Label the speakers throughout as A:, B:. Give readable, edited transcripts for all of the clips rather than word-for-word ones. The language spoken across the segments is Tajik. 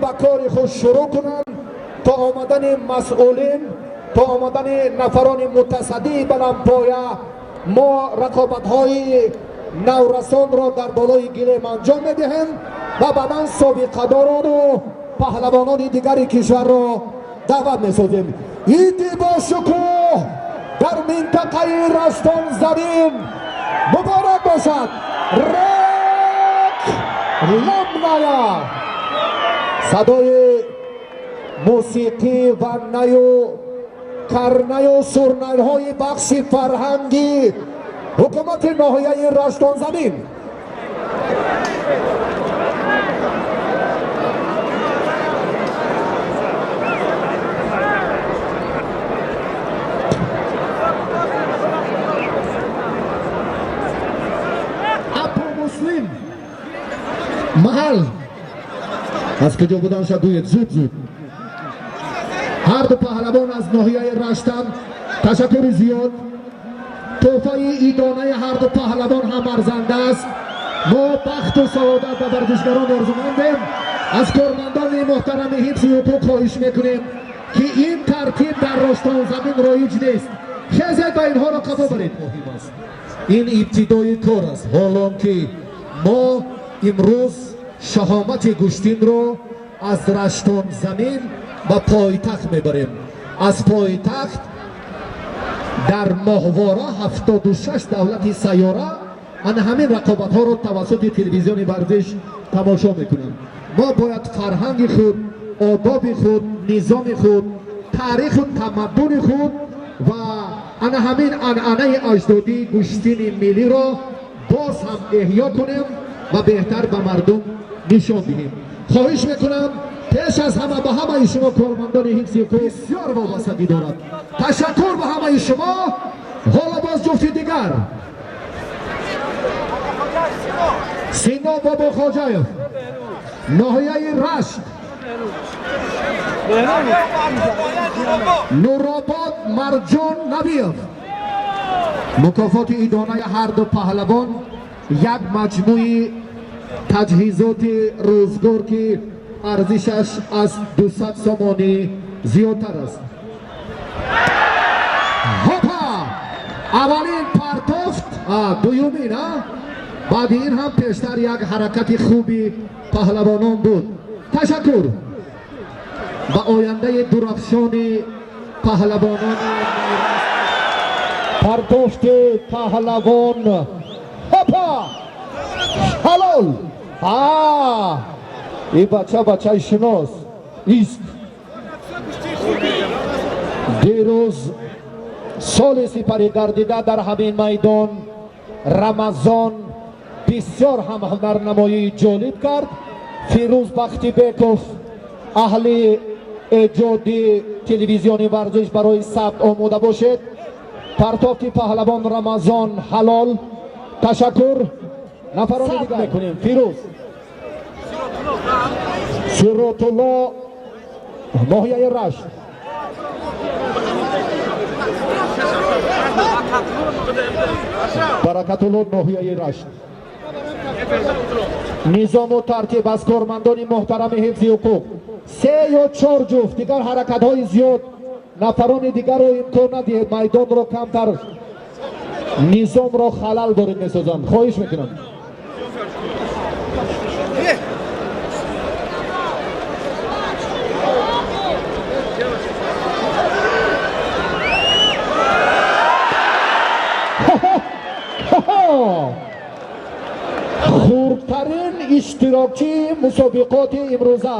A: Ба кори худ шурӯъ кунанд то омадани масъулин, то омадани нафарони мутасаддии баландпоя. Мо рақобатҳои наврасонро дар болои гилем анҷом медиҳем ва баъдан собиқадорону паҳлавонони дигари кишварро даъват месозем. Иди бошукӯҳ дар минтақаи Раштонзамин муборак бошад! Рекламная садои мусиқӣ ва наю карнаю сурнайҳои бахши фарҳангӣ ҳукумати ноҳияи Раштонзамин. Абу Муслим, маҳал аз куҷо буданша гӯед зуд зуд. Ҳарду паҳлавон аз ноҳияи Раштанд. Ташаккури зиёд. Тӯҳфаи идонаи ҳарду паҳлавон ҳам арзанда аст. Мо бахту саодат ба варзишгарон орзумандем. Аз кормандони муҳтарами ҳифзи ҳуқуқ хоҳиш мекунем, ки ин тартиб дар Раштонзамин роиҷ нест. Хезед ва инҳоро қабул баред.
B: Муҳим аст, ин ибтидои кор аст, ҳолон ки мо имрӯз шаҳомати гӯштинро аз Раштонзамин ба пойтахт мебарем, аз пойтахт дар моҳвора 76 давлати сайёра ана ҳамин рақобатҳоро тавассути телевизиони варзиш тамошо мекунанд. Мо бояд фарҳанги худ, одоби худ, низоми худ, таъриху тамаддуни худ ва ана ҳамин анъанаи аҷдодии гӯштини миллиро боз ҳам эҳё кунем ва беҳтар ба мардум нишон диҳем. Хоҳиш мекунам, пеш аз ҳама ба ҳамаи шумо, кормандони ҳифзи ҳуқуқ, бисёр вобастагӣ дорад. Ташаккур ба ҳамаи шумо. Ҳоло боз ҷуфти дигар: Сино Бобохоҷаев, ноҳияи Рашт, Нуробод, Марҷон Набиев. Мукофоти идонаи ҳарду паҳлавон як маҷмӯи таҷҳизоти рӯзгор, ки арзишаш аз 200 сомонӣ зиёдтар аст. Ҳопа, аввалин партофт, дуюмин. Баъди ин ҳам пештар як ҳаракати хуби паҳлавонон буд. Ташаккур. Ба ояндаи дурафшони паҳлавонони. Партофти паҳлавон, ҳопа, ҳалол. И бача бачаи шинос ист. Дирӯз соли сипарӣ гардида дар ҳамин майдон Рамазон бисёр ҳам ҳунарнамоии ҷолиб кард. Фирӯз Бахтибеков, аҳли эҷоди телевизиони варзиш, барои сабт омода бошед. Партофти паҳлавон Рамазон ҳалол. Ташаккур. Нафарони дигар мекунем. Фирӯз Сиротулло, ноҳияи Рашт. Баракатулло, ноҳияи Рашт. Низому тартиб аз кормандони муҳтарами ҳифзи ҳуқуқ: се ё чор ҷуфт дигар, ҳаракатҳои зиёд, нафарони дигарро имкон надиҳед, майдонро камтар, низомро халал ворид месозанд. Хоҳиш мекунам. Хо-хо! Хурдтарин иштирокчии мусобиқоти имрӯза.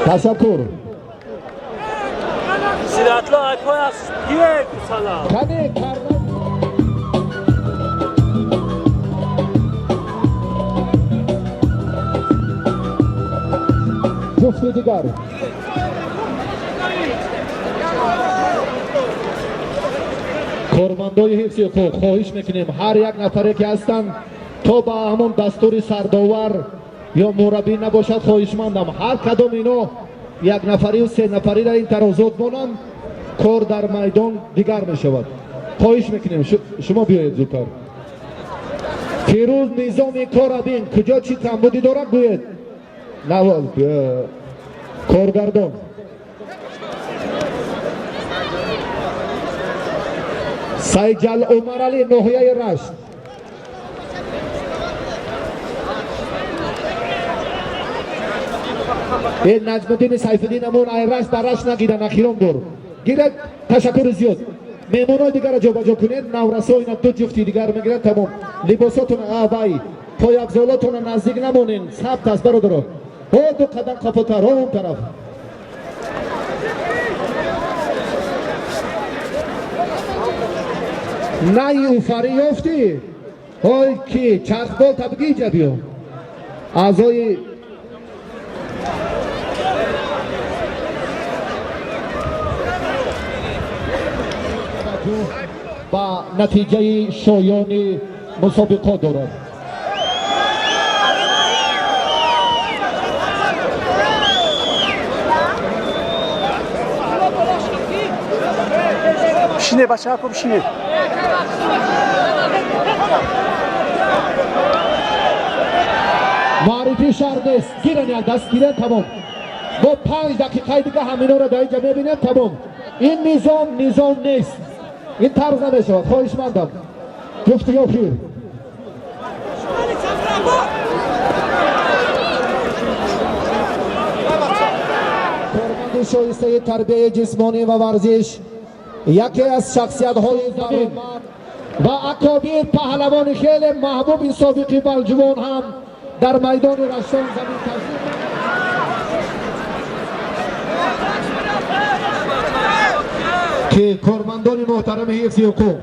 B: Ташаккур.
C: Сиратла айпой аз кие гусала.
A: Кане карна. Ҷуфти дигар. Кормандои ҳифзи ҳуқуқ, хоҳиш мекунем, ҳар як нафаре ки ҳастанд, то ба ҳамон дастури сардовар ё мураббӣ набошад, хоҳишмандам, ҳар кадом ино як нафариву се нафари дар ин тарозот монанд, кор дар майдон дигар мешавад. Хоҳиш мекунем, шумо биёед зудтар. Фирӯз, низоми кора бин, куҷо чӣ камбудӣ дорад, гӯед. Коргардон Сайҷал Умаралӣ, ноҳияи Рашт. Э Наҷмуддини Сайфиддин амон ай Рашт ба Рашт нагиран, ахирон бор гирад. Ташаккури зиёд. Меҳмонои дигарро ҷобаҷо кунед. Наврасо ина ду ҷуфти дигар мегирад. Тамом, либосотон вай пойафзолотона наздик намонен, сабт аст, бародаро. Ҳо, ду қадам қафотар, он тараф. Най уфарӣ ёфтӣ? Ҳой, ки чархбол табигӣ иҷа биё. Аъзои ба натиҷаи шоёни мусобиқот дорад.
C: Бишине, бачаҳако, бишине.
A: Муаррифӣ шарт нест. Гиран, як даст гиран, тамом. Бо 5 дақиқаи дига ҳаминоро дар инҷа мебинем, тамом. Ин низом низом нест, ин тарз намешавад. Хоҳишмандам, ҷуфти охир. Корманди шоистаи тарбияи ҷисмонӣ ва варзиш, яке аз шахсиятҳои замин ва акобир, паҳлавони хеле маҳбуби собиқи балҷувон ҳам дар майдони Раштон замин ташриф. Ки кормандони муҳтарами ҳифзи ҳуқуқ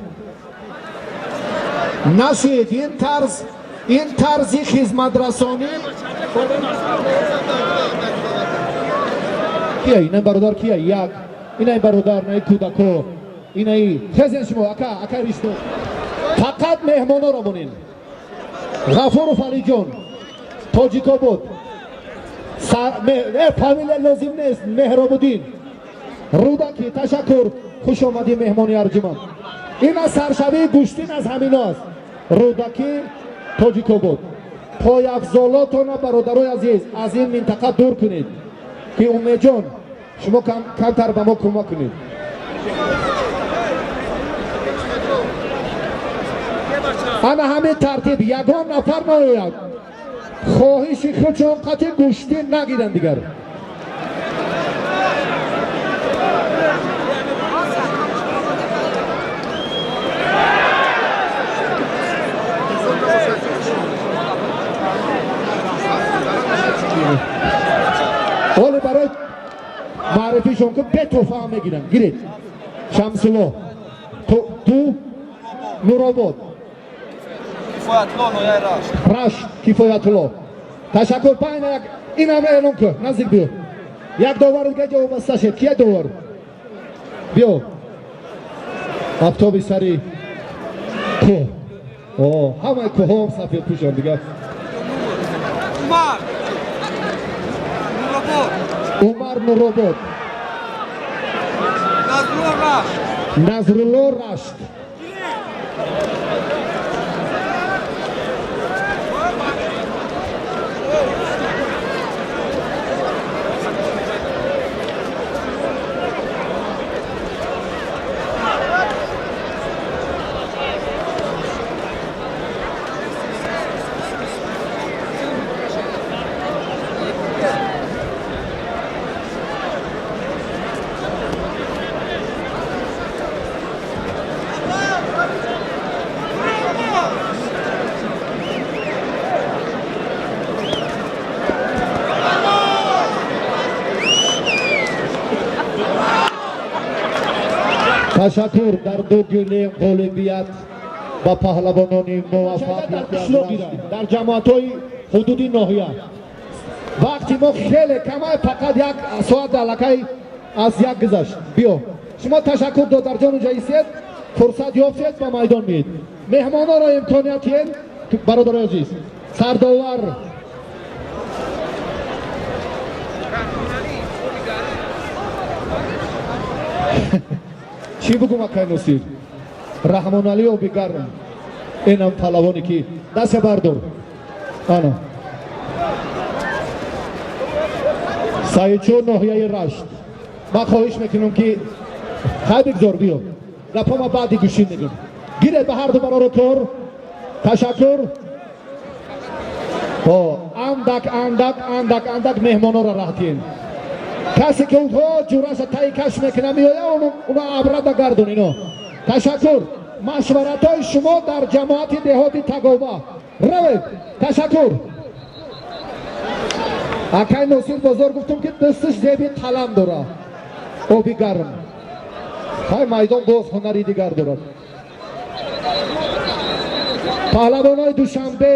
A: нашед. Ин тарз, ин тарзи хизматрасонӣ. Кия ина, бародар? Кия як инаи бародар, наи кӯдако, инаи хезен шумо, ака, ака ришто. Фақат меҳмоноро монен. Ғафуров Алиҷон, Тоҷикобод. Фамилия лозим нест. Меҳробуддин, Рӯдаки. Ташаккур, хуш омадӣ, меҳмони арҷуманд. Ин аз саршавии гӯштин аз ҳамино аст. Рӯдакӣ, Тоҷикобод. Пойафзолотона, бародарои азиз, аз ин минтақа дур кунед, ки Умедҷон, шумо камтар ба мо кӯмак кунед. Ана ҳамин тартиб ягон нафар наояд, хоҳиши худшон қатъи гӯштин нагиранд дигар. Ҳоле барои маърифишон ки бетофаам мегиранд. Гиред. Шамсулло, ду, Нуробод.
D: Кифоятулло, ноҳияи Рашт.
A: Рашт, Кифоятулло. Ташаккур. Пайна як инам эълон кун, наздик биё. Як довар дига ҷо вобаста шед. Кия довар? Биё, афтоби сари кӯҳ. О, ҳамаи кӯҳҳоам сафед пӯшанд дига.
D: Умар Нуробод.
A: Умар, Нуробод.
D: Назрулло, Рашт.
A: Назрулло, Рашт. Ташаккур. Дар ду гулем ғолибият ба паҳлавонони муваффақ дар ҷамоатҳои ҳудуди ноҳия. Вақти мо хеле камай, фақат як соат аллакай аз як гузашт. Биё шумо. Ташаккур, додарҷон, унҷа истед. Фурсат ёфтед, ба майдон меед. Меҳмононро имконият диҳед, бародарои азиз. Сардовар. Чӣ бугум, акай Носир? Раҳмоналӣ Обигарм, инам паҳлавоне ки дастя бардор. Ана. Саидшо ноҳияи Рашт. Ман хоҳиш мекунам ки хай бигзор биё. Гапо ма баъди гӯштин мегӯм. Гиред ба ҳар ду барору кор. Ташаккур. Андак андак андак андак меҳмононро раҳ диҳем. Касе ки онҳо ҷураша таи каш мекунад меоя, уно абрада гардон ино. Ташаккур. Машваратҳои шумо дар ҷамоати деҳоти Тагоба. Равед. Ташаккур. Акай Носир бозор гуфтум ки дасташ зеби қалам дорад. Оби гарм. Хай майдон боз ҳунари дигар дорад. Паҳлавонои Душанбе,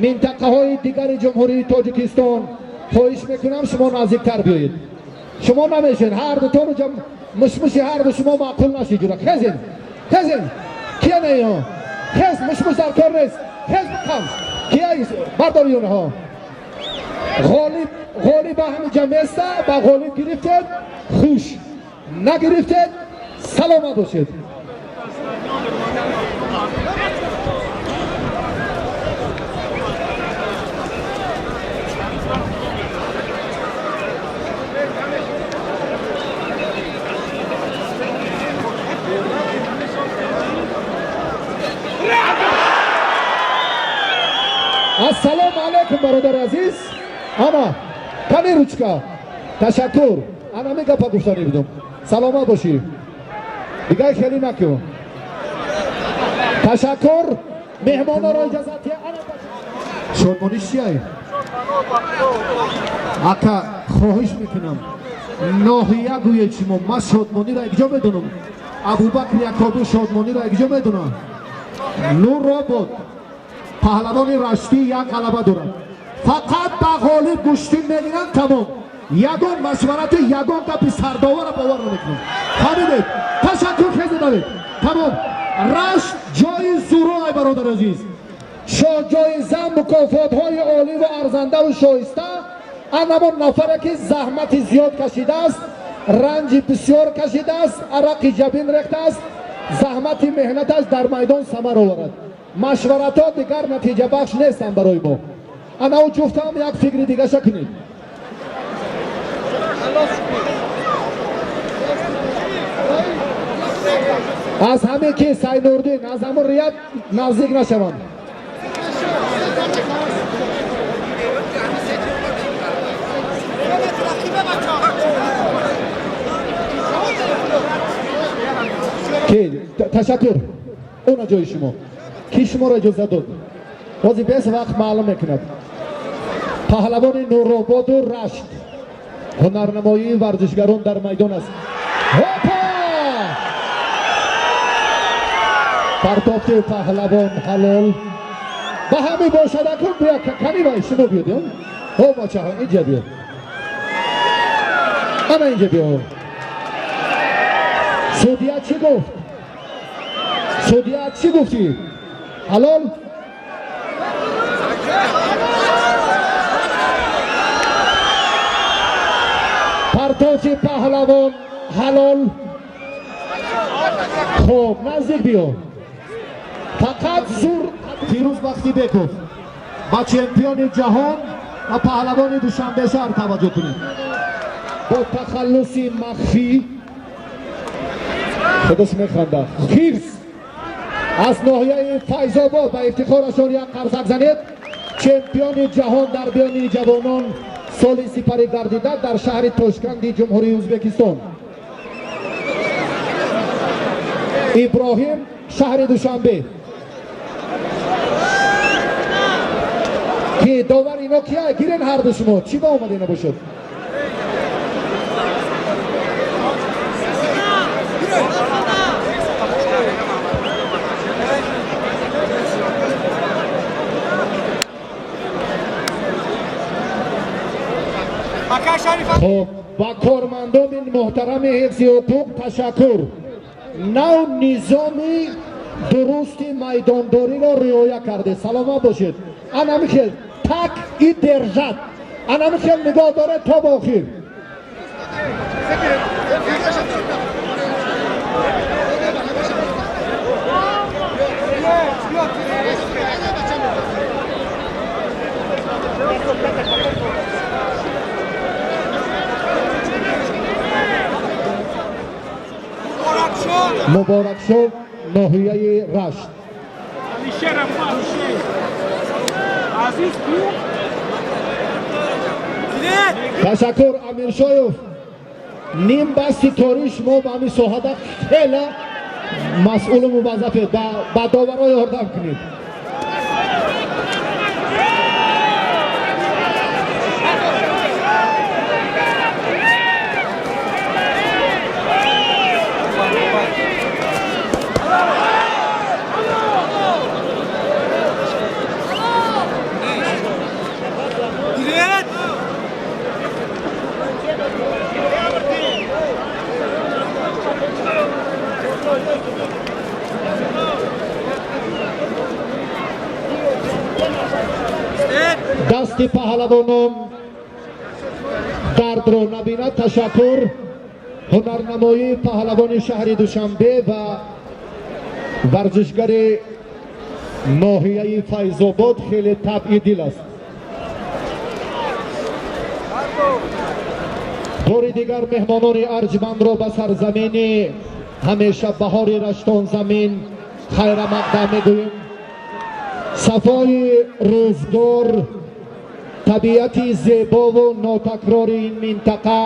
A: минтақаҳои дигари Ҷумҳурии Тоҷикистон, хоҳиш мекунам шумо наздиктар биёед. Шумо намешен, ҳар дутону мушмуши ҳар ду шумо маъқул нашид ҷура. Хезен, хезен. Кия не ино? Хез, мушмуш дар кор нест. Хез бикам. Кия бардори онҳо. Ғолиб, ғолиб ба ҳаминҷа места, ба ғолиб гирифтед, хуш. Нагирифтед, саломат бошед. Ассалому алайкум, бародари азиз. Ана, кани ручка. Ташаккур. Ана ми гапа гуфтанӣ будум. Саломат бошӣ. Дигар хеле накун. Ташаккур. Меҳмононро иҷозат диҳ. Шодмониш чия? Ака, хоҳиш мекунам. Ноҳия гӯед шумо. Ман шодмониро якҷо медонам. Абубакр Якобу шодмониро якҷо медонам. Нуробод паҳлавони раштӣ як ғалаба дорад. Фақат ба ғолиб гӯштин мегиранд, тамом. Ягон машварату ягон гапи сардовара бовар намекунам. Фаҳмидед? Ташаккур, хезе давед. Тамом. Рашт ҷои зуро, ай бародар азиз. Шоҳҷоиза, мукофотҳои оливу арзандаву шоиста анамон нафаре ки заҳмати зиёд кашидааст, ранҷи бисёр кашидааст, арақи ҷабин рехтааст, заҳмати меҳнаташ дар майдон самар оварад. Машваратҳо дигар натиҷабахш нестанд барои мо. Ана ӯ ҷуфтам як фикри дигаша кунед. Аз ҳаме ки Сайнурдин, аз ҳамон рият наздик нашаванд. Ки ташаккур. Она ҷои шумо. Ки шуморо иҷоза дод? Ҳозир бес вақт маълум мекунад. Паҳлавони Нурободу Рашт. Ҳунарнамоии варзишгарон дар майдон аст. Ҳопа! Партофти паҳлавон ҳалол. Ба ҳамин бошад акун бия кани вай шумо биёд. Ҳо бачаҳо инҷа биё. Ана инҷа биё. Судья чӣ гуфт? Судья чӣ гуфтӣ? Ҳалол? Партофти паҳлавон ҳалол. Хоб, наздик биё. Фақат зур Фирӯз Бахтибеков ба чемпиони ҷаҳон ва паҳлавони Душанбе шаҳр таваҷҷӯҳ кунед. Бо тахаллуси махфӣ худаш механдад. Хирс аз ноҳияи Файзобод ба ифтихорашон як қарсак занед. Чемпиони ҷаҳон дар биёни ҷавонон соли сипарӣ гардида дар шаҳри Тошканди Ҷумҳурии Ӯзбекистон. Иброҳим, шаҳри Душанбе. Ки довар ино кия? Гирен ҳар ду шумо. Чӣ ба омада ино бошад? Хоб, ба кормандони муҳтарами ҳифзи ҳуқуқ ташаккур. Нав низоми дурусти майдондориро риоя карде. Саломат бошед. Анами хел так и держать. Анами хел нигоҳ доред то ба охир. Муборакшоҳ, ноҳияи Рашт. Ташаккур, Амиршоев. Ним басти кори шумо ба ҳамин соҳада хела масъулу муваззафед, ба доваро ёрдам кунед. Дасти паҳлавонон дардро набинад. Ташаккур. Ҳунарнамоии паҳлавони шаҳри Душанбе ва варзишгари ноҳияи Файзобод хеле табъи дил аст. Бори дигар меҳмонони арҷмандро ба сарзамини ҳамеша баҳори Раштон замин хайрамақдам мегӯем. Сафои рӯзгор, табиати зебову нотакрори ин минтақа,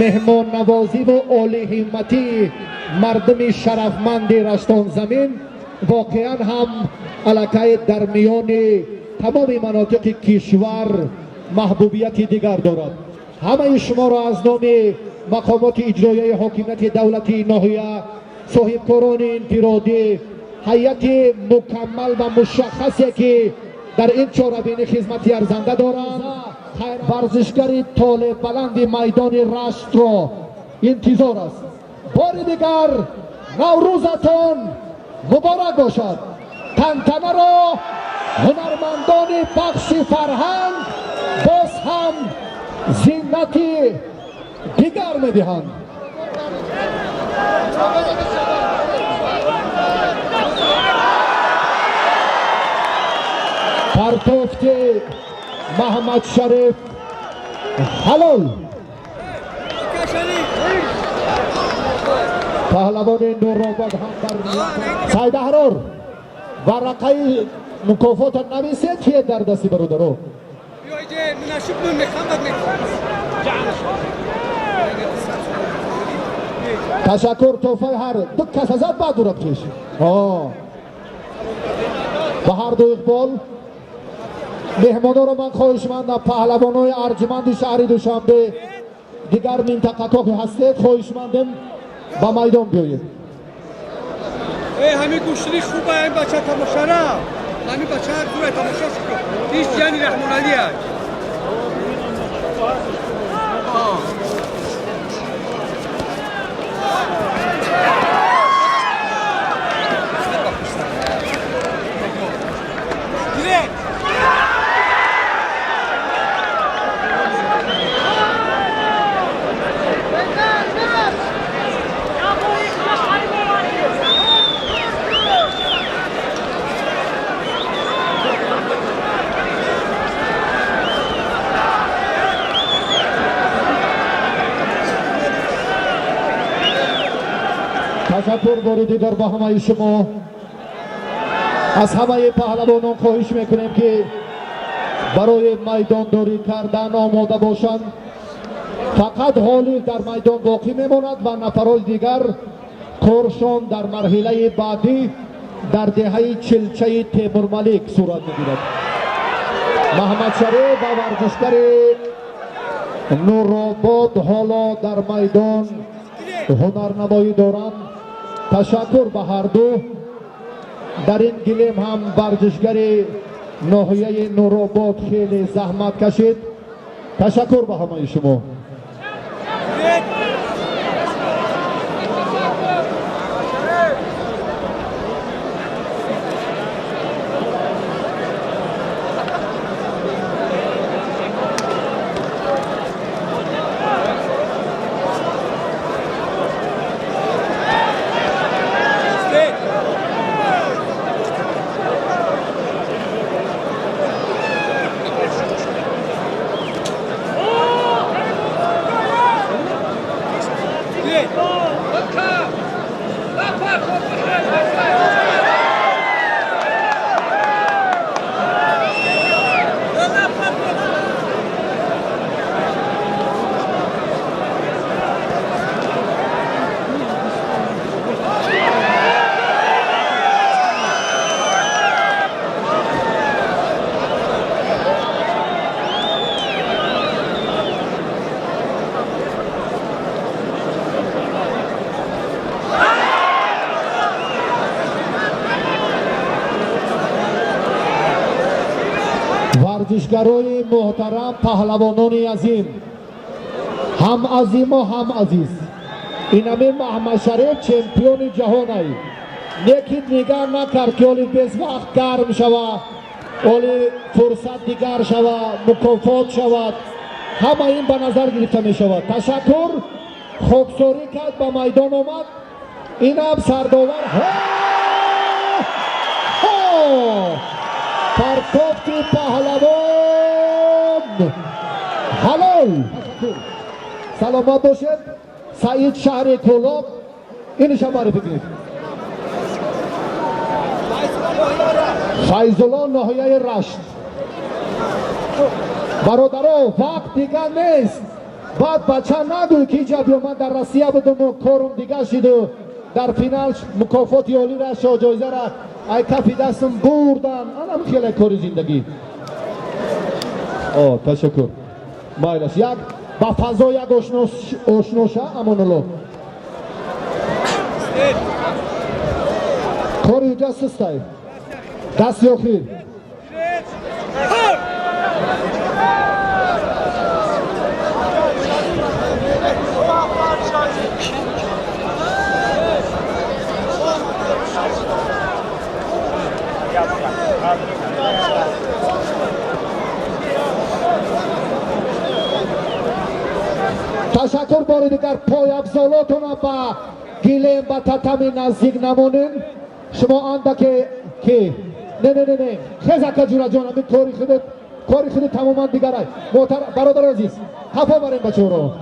A: меҳмоннавозиву олиҳимматии мардуми шарафманди Раштонзамин воқеан ҳам аллакай дар миёни тамоми манотиқи кишвар маҳбубияти дигар дорад. Ҳамаи шуморо аз номи мақомоти иҷроияи ҳокимияти давлатии ноҳия, соҳибкорони инфиродӣ, ҳайати мукаммал ва мушаххасе ки дар ин чорабинӣ хизмати арзанда доранд, варзишгари толебаланди майдони Раштро интизор аст. Бори дигар Наврӯзатон муборак бошад. Тантанаро ҳунармандони бахши фарҳанг боз ҳам зинати дигар медиҳанд. Партофти Маҳмад Шариф ҳалол. Паҳлавони Нуробод ҳам бар Сайдаҳрор варақаи мукофота нависед, кие дар дасти бародаро. Ташаккур. Тӯҳфаи ҳар ду каса зад, баъд дураб кеш ба ҳар ду иқбол. Меҳмононро ман хоҳишмандам, паҳлавонои арҷманди шаҳри Душанбе, дигар минтақаҳо ки ҳастед, хоҳишмандем ба майдон биёед.
D: Ҳамин гӯштини хуба, ин бача тамошара, ҳамин бача зура тамошо шуд. Иш ҷани Раҳмоналӣ.
A: Ташаккур бори дигар ба ҳамаи шумо. Аз ҳамаи паҳлавонон хоҳиш мекунем ки барои майдондорӣ кардан омода бошанд. Фақат ғолиб дар майдон боқӣ мемонад ва нафарои дигар коршон дар марҳилаи баъдӣ дар деҳаи Чилчаи Темурмалик сурат мегирад. Маҳмадшариф ва варзишгари Нуробод ҳоло дар майдон ҳунарнамоӣ доранд. Ташаккур ба ҳар ду. Дар ин гилем ҳам варзишгари ноҳияи Нуробод хеле заҳмат кашид. Ташаккур ба ҳамаи шумо. Тамошогарои муҳтарам, паҳлавонони азим, ҳам азиму ҳам азиз, инами Маҳмадшариф чемпиони ҷаҳонай, лекин нигаҳ накард, ки оли безвақт гарм шава, оли фурсат дигар шава, мукофот шавад. Ҳама ин ба назар гирифта мешавад. Ташаккур, хоксорӣ кард, ба майдон омад. Инам сардовар. Партофти паҳлавон ҳалол. Саломат бошед. Саид, шаҳри Кӯлоб, иниша муаррифӣ кунед. Файзулло, ноҳияи Рашт. Бародаро, вақт дигар нест. Баъд бача нагӯй, ки иҷа биё, ман дар Россия будуму корум дигар шиду дар финал мукофоти олира, шоҳҷоизара ай кафи дастам бурдан. Анам хеле кори зиндагӣ. О, ташаккур, майлаш, як ба фазо як ошноша. Амонулло, кори уҷа сустай. Дасти охир. Ташаккур. Бори дигар, пойафзолотона ба гилем, ба татами наздик намонем. Шумо андаке ки не, не, не, не, хез, ака Ҷураҷон. Ами кори худат, кори худ тамоман дигарай. Бародари азиз, хафо барем бачаҳоро.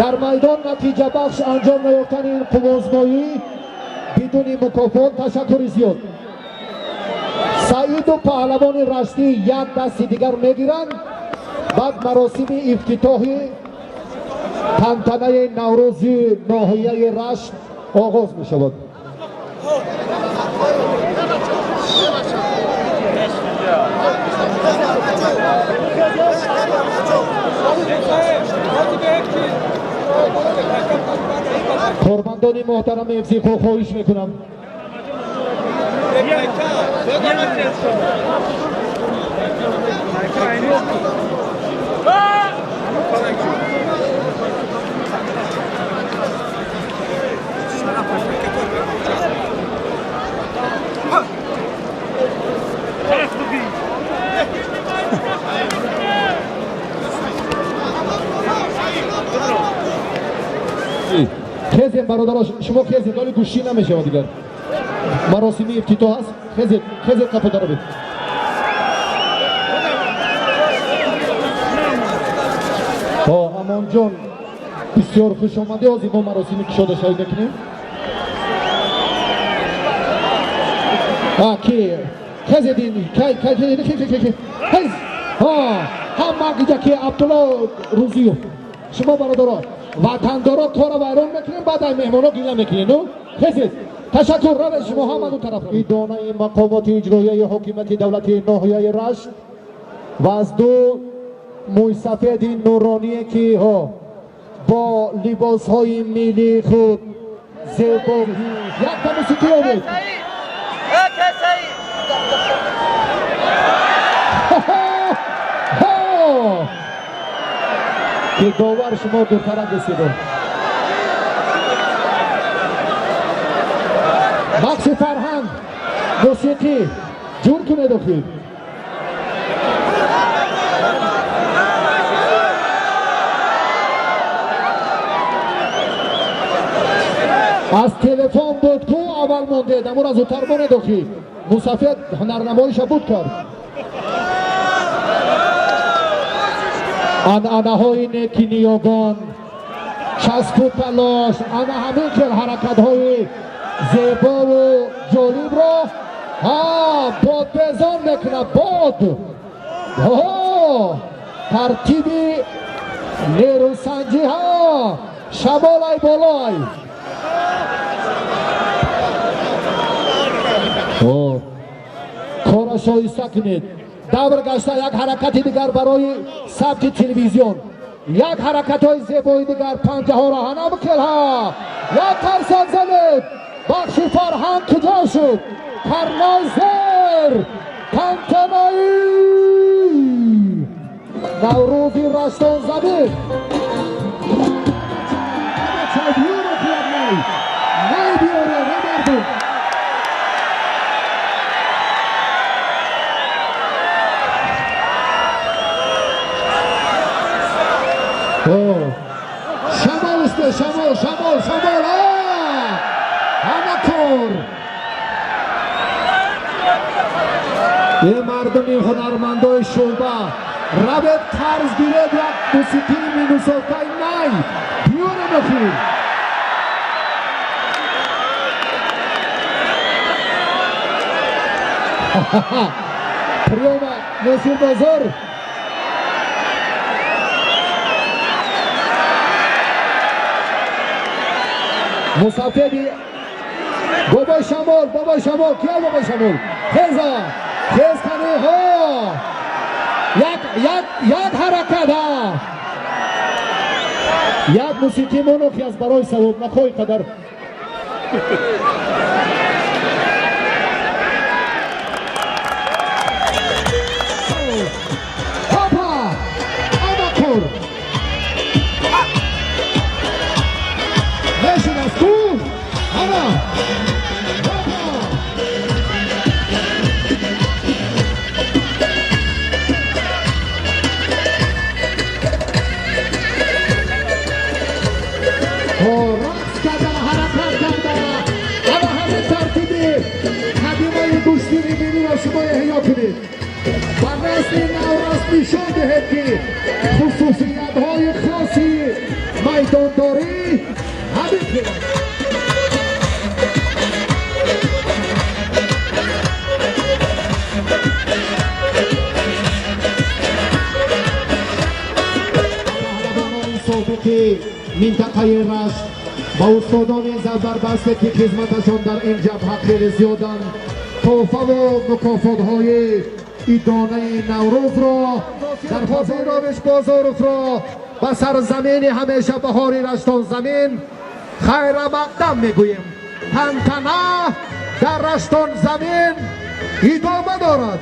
A: Дар майдон натиҷабахш анҷом наёфтани ин қуввозмоӣ бидуни мукофот. Ташаккури зиёд. Саиду паҳлавони раштӣ як дасти дигар мегиранд, баъд маросими ифтитоҳи тантанаи Наврӯзи ноҳияи Рашт оғоз мешавад. Кормандони муҳтарами ҳифзи ҳуқуқ, хоҳиш мекунам. Хезем, бародаро, шумо хезед, оли гӯштӣ намешавад дигар. Маросими ифтитоҳ аст. Хезед, хезед, қафо даровед. Амонҷон, бисёр хушомадӣ. Ҳозир мо маросими кушодашавӣ мекунем. Ки хезед, хез, ҳама гиҷа ки Абдулло Рӯзиёв. Шумо, бародаро, ватандоро, кора вайрон мекунем, баъд ай меҳмоно гила мекунем. Ну, хезед. Ташаккур, равед шумо ҳама ду тараф. Идонаи мақомоти иҷроияи ҳокимияти давлатии ноҳияи Рашт ва аз ду мӯйсафеди нуроние, ки ҳо бо либосҳои миллии худ зебо. Якта мусиқӣ омед.
E: Саид!
A: Ҳо! Ки довар, шумо дуртарак ресиду. Бахши фарҳанг, мусиқӣ ҷур кунед охир. Аз телефон буд ку, аввал мондед, амура зудтар монед охир. Мусафед ҳунарнамоиша буд кард. Анъанаҳои неки ниёгон, часпу талош, ана ҳамин хел ҳаракатҳои зебову ҷолибро ҳа бодбезон мекунад. Бод тартиби нерӯсанҷӣ, ҳа, шамолай болой. Кора шоиста кунед. Давр гашта, як ҳаракати дигар барои сабти телевизион, як ҳаракатҳои зебои дигар, панҷаҳоро ҳанамкелҳа. Як қарсак занед. Бахши фарҳанг куҷо шуд? Карнайзер тантанаи Наврӯзи Раштон замин. Най биёре, мардум. Шамол усте, шамол, шамол, шамол. Ҳама кор. Е мардуми ҳунармандои шӯъба, равед қарз гиред як мусиқии минусовкаи най биёрем охир. Приёма Носир Бозор. Мусафеди бобои Шамол, бобои Шамол, кия бобои Шамол? Хеза, хез кани, ҳо. Як, як, як ҳаракат, ҳа. Як мусиқӣ моно ки аз барои савоб нахоҳӣ қадар. Опа! Амакур! Мешинас ку? Ана! Опа! Рақс карда, ҳаракат карда. Ана ҳамин тартиби қадимаи гӯштини миллиро шумо эҳё кунед. Ба насли наврас нишон диҳед, ки хусусиятҳои хоси майдондорӣ ҳамин хел аст. Паҳлавонони собиқи минтақаи Рашт ба устодони забарбасте, ки хизматашон дар ин ҷабҳа хеле зиёданд, тӯҳфаву мукофотҳои идонаи Наврӯзро дар Фозилович Бозоровро ба сарзамини ҳамеша баҳори Раштон замин хайрамақдам мегӯем. Тантана дар Раштон замин идома дорад.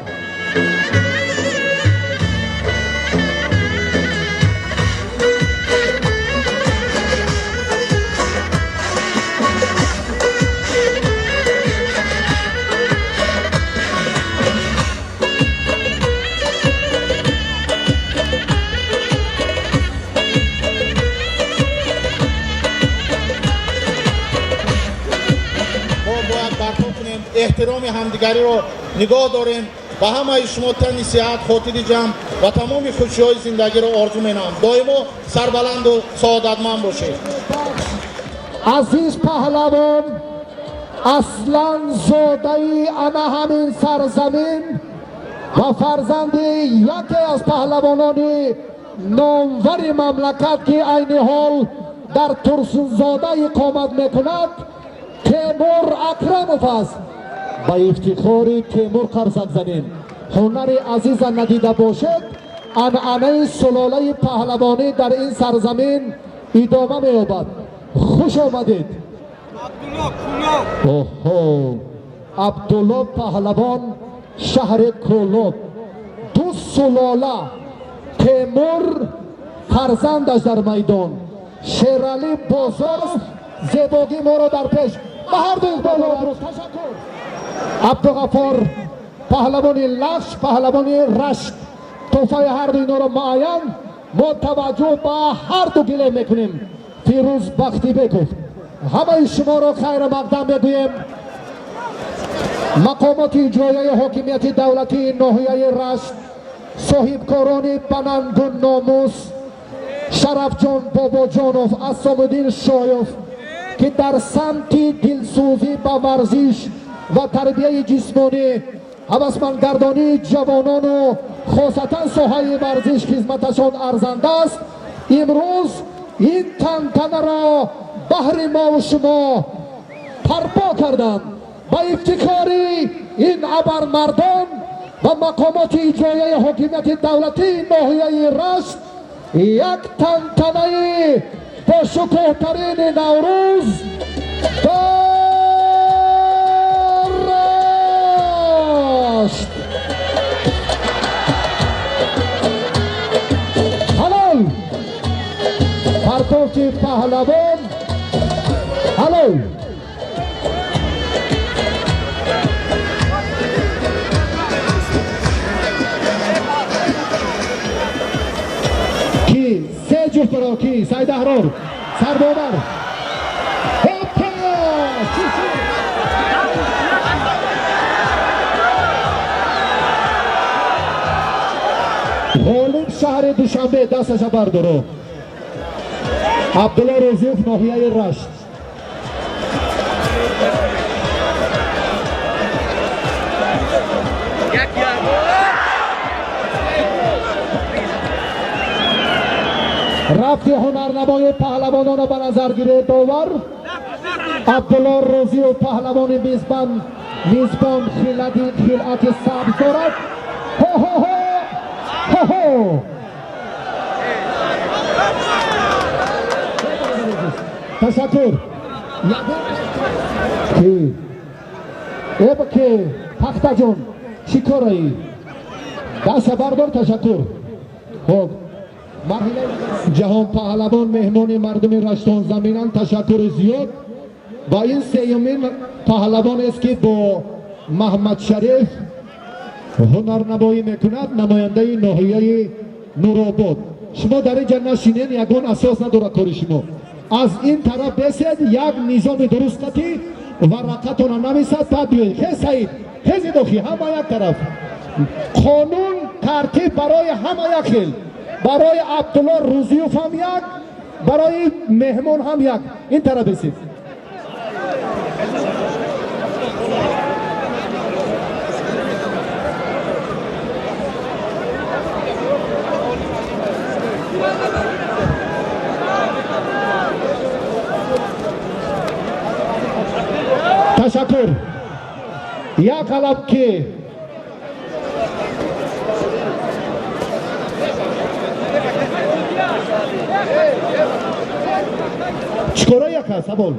F: Мо бояд барпо кунем, эҳтироми ҳамдигариро нигоҳ дорем. Ба ҳамаи шумо тани сиҳат, хотири ҷамъ ва тамоми хушиҳои зиндагиро орзу менамоям. Доимо сарбаланду саодатманд бошед.
A: Азиз паҳлавон, аслан зодаи ана ҳамин сарзамин ва фарзанди яке аз паҳлавонони номвари мамлакат, ки айни ҳол дар Турсунзода иқомат мекунад, Темур Акрамов аст. Ба ифтихори Темур қарсак занем. Ҳунари азиза надида бошед, анъанаи сулолаи паҳлавонӣ дар ин сарзамин идома меёбад. Хуш омадед.
D: Абдулло, Кӯлоб.
A: Оҳо, Абдулло паҳлавон, шаҳри Кӯлоб. Ду сулола, Темур фарзандаш дар майдон, Шералӣ Бозоров зебогии моро дар пеш. Ба ҳар ду иқбол обрӯз. Ташаккур. Абдуғафор паҳлавони Лахш, паҳлавони Рашт, тӯҳфаи ҳарду инҳоро муайян мо таваҷҷӯҳ ба ҳарду гилем мекунем. Фирӯз Бахтибеков, ҳамаи шуморо хайра мақдам мегӯем. Мақомоти иҷроияи ҳокимияти давлатии ноҳияи Рашт, соҳибкорони банангу номус Шарафҷон Бобоҷонов, Асомиддин Шоев, ки дар самти дилсӯзӣ ба варзиш ва тарбияи ҷисмонӣ, ҳавасмандгардонии ҷавонону хосатан соҳаи варзиш хизматашон арзанда аст, имрӯз ин тантанаро баҳри мову шумо парпо карданд. Ба ифтихори ин абармардон ва мақомоти иҷроияи ҳокимияти давлатии ноҳияи Рашт як тантанаи бошукӯҳтарини Наврӯз дар Паҳлавон ҳалол. Ки се ҷуфт баро ки Саид Аҳрор сарбовар. Ҳопа! Чӣ шуд? Ғолиб шаҳри Душанбе, дасташа бардоро. Абдулло Рӯзиев, ноҳияи Рашт. Рафти ҳунарнамои паҳлавононро ба назар гиред, довар. Абдулло Рӯзиев, паҳлавони мизбан, мизбон хилати сабз дорад. Ҳо-ҳо-ҳо! Ҳо-ҳо! Ташаккур. Ки? Эб ки? Пахтаҷон, чӣ кораӣ? Даста бардор, ташаккур. Хоб. Марҳилаи ҷаҳон паҳлавон меҳмони мардуми Раштон заминанд, ташаккури зиёд. Ва ин сеюмин паҳлавонест, ки бо Маҳмад Шариф ҳунарнамоӣ мекунад, намояндаи ноҳияи Нуробод. Шумо дар ин ҷа нашинен, ягон асос надорад кори шумо. Аз ин тараф бесед, як низоми дуруст қатӣ варақатона нависад, баъд биёед. Хез, Саид, хезед, охи, ҳама як тараф. Қонун тартиб барои ҳама як хел. Барои Абдулло Рӯзиев ҳам як, барои меҳмон ҳам як. Ин тараф бесед. Ташаккур. Як қалаб ки чикора яка савол.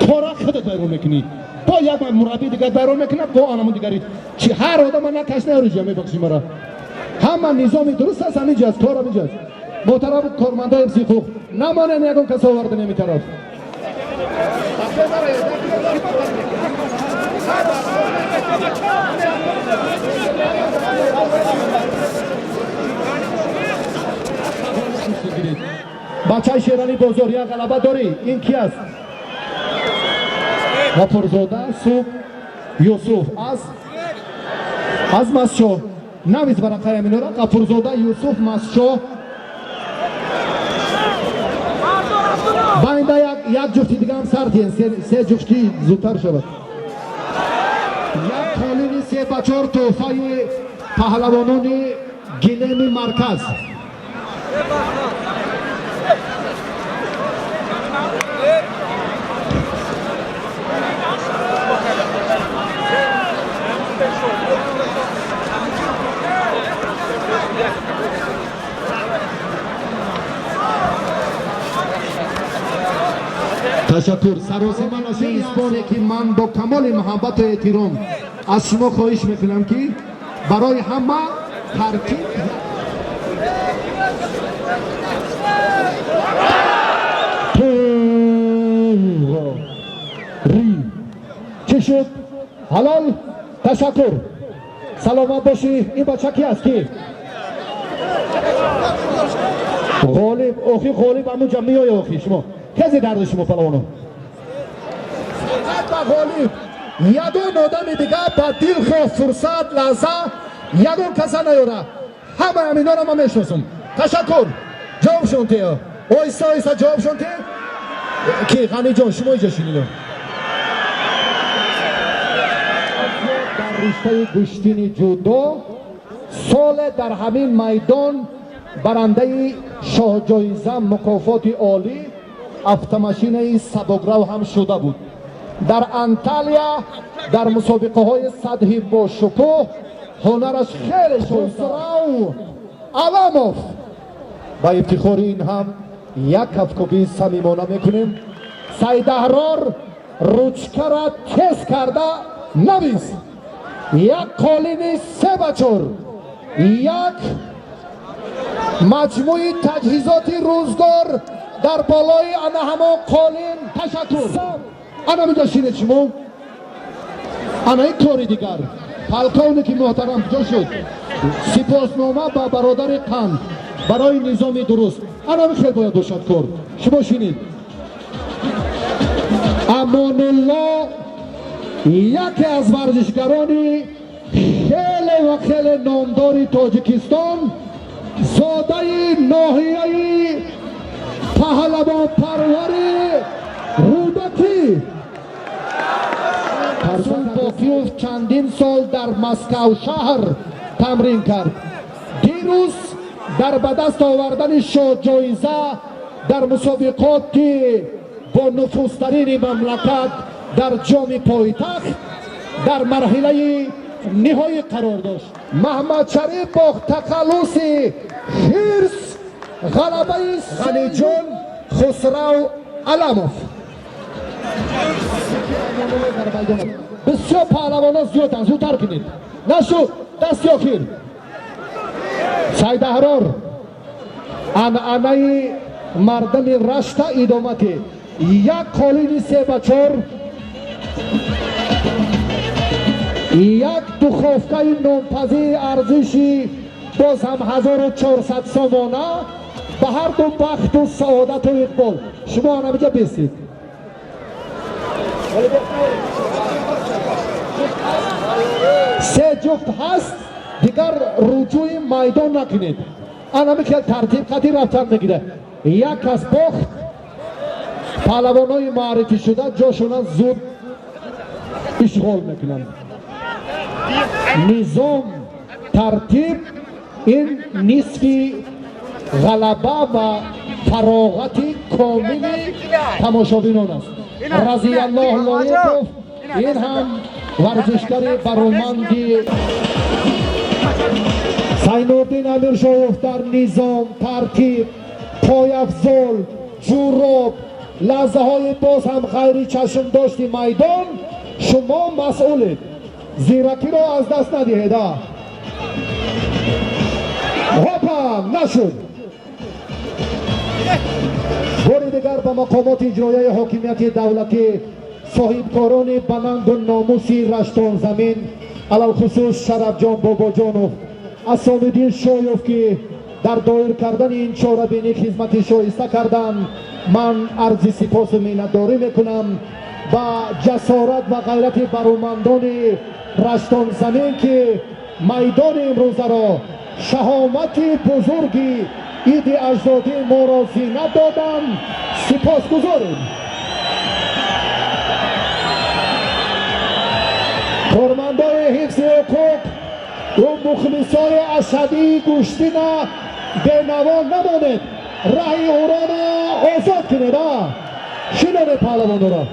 A: Кора худат байрон мекунӣ. Бо як мурабби дигар байрон мекунад, бо анамун дигари. Чи ҳар одама накаш наёриҷа, мебахши мара. Ҳама низоми дуруст аст, ҳамин ҷаст, кор ҳамин ҷаст. Муҳтарам кормандои ҳифзи ҳуқуқ, намонен ягон кас овардан ҳамин тараф. Бачаи Шерали бозор, як ғалаба дорӣ. Ин ки аст? Ғафурзода Суб Юсуф аз Масчо. Навис варақаи аминора. Ғафурзода Юсуф, Масчо. Байнда як ҷуфти дига ҳам сар диҳен, се ҷуфти зудтар шавад. Як қолини 3 ба 4 тӯҳфаи паҳлавонони гилеми марказ. Ташаккур. Саросима нашед, мизбоне ки ман бо камоли муҳаббату эҳтиром аз шумо хоҳиш мекунам, ки барои ҳама тартиб. Ри чӣ шуд? Ҳалол. Ташаккур, саломат бошӣ. Ин бача ки аст? Ки ғолиб? Охи, ғолиб ҳамунҷа меоя. Охи, шумо хези дарди шумо палавоно ба ғолиб ягон одами дига ба дилхоҳ фурсат лаҳза ягон каса наёра. Ҳама ҳаминора ман мешиносам. Ташаккур. Ҷавобшон те, оҳиста оҳиста ҷавобшон те. Ки Ғаниҷон, шумо иҷо шинино. Дар риштаи гӯштини ҷудо соле дар ҳамин майдон барандаи шоҳҷоиза, мукофоти олӣ, автомашинаи сабукрав ҳам шуда буд. Дар Анталия дар мусобиқаҳои сатҳи бошукӯҳ ҳунараш хеле шоистрав Аламов. Ба ифтихори ин ҳам як кафкӯбии самимона мекунем. Сайдаҳрор, ручкара тез карда навис. Як қолини 3 ба 4, як маҷмӯи таҷҳизоти рӯзгор. Дар болои ана ҳамон қолин. Ташаккур. Ана миҷа шинед шумо. Ана ин кори дигар. Полковники муҳтарам куҷо шуд? Сипоснома ба бародари Қанд барои низоми дуруст. Ана хел бояд бошад кор. Шумо шинед. Амонулло яке аз варзишгарони хеле ва хеле номдори Тоҷикистон, зодаи ноҳияи паҳлавонпарвари Рӯдакӣ. Боқиёв чандин сол дар Москав шаҳр тамрин кард. Дирӯз дар ба даст овардани шоҳҷоиза дар мусобиқоти бонуфузтарини мамлакат дар ҷоми пойтахт дар марҳилаи ниҳоӣ қарор дошт. Маҳмадшариф бо тахаллуси Хирс ғалабаи Ғаниҷон Хусрав Аламов. Бисёр паҳлавонон зиёданд, зудтар кунед. Нашуд, дасти охир. Сайдаҳрор, анъанаи мардами Рашта идомати як қолини 3 ба 4, як духовкаи нонпазии арзиши боз ҳам 1400 сомона. Ба ҳарду бахту саодату иқбол. Шумо анамиҷа бесед. Се ҷуфт ҳаст, дигар руҷӯи майдон накунед. Анами хел тартиб қатӣ рафтан мегирад. Як кас бохт, паҳлавонои муаррифӣ шуда ҷошона зуд ишғол мекунанд. Низом, тартиб ин нисфи ғалаба ва фароғати комили тамошобинон аст. Разияллоҳ Лоиқов, ин ҳам варзишгари бароманди. Сайнурдин Амиршоев дар низом, тартиб, пойафзол, ҷуроб, лаҳзаҳои боз ҳам ғайричашмдошти майдон шумо масъулед. Зиракиро аз даст надиҳед. Ҳопа, нашуд. Бори дигар ба мақомоти иҷроияи ҳокимияти давлатӣ, соҳибкорони баланду номуси Раштонзамин, алалхусус Шарафҷон Бобоҷонов, Асомиддин Шоёв, ки дар доир кардани ин чорабинӣ хизмати шоиста карданд, ман арзи сипосу миннатдорӣ мекунам. Ба ҷасорат ва ғайрати баромандони Раштонзамин, ки майдони имрӯзаро, шаҳомати бузурги иди аҷдодии моро зинат доданд, сипосгузорем. Кормандои ҳифзи ҳуқуқ ӯ мухлисои ашадии гӯштина бенаво намонед, раҳи ӯроно озод кунед. А шинонед паҳлавонора.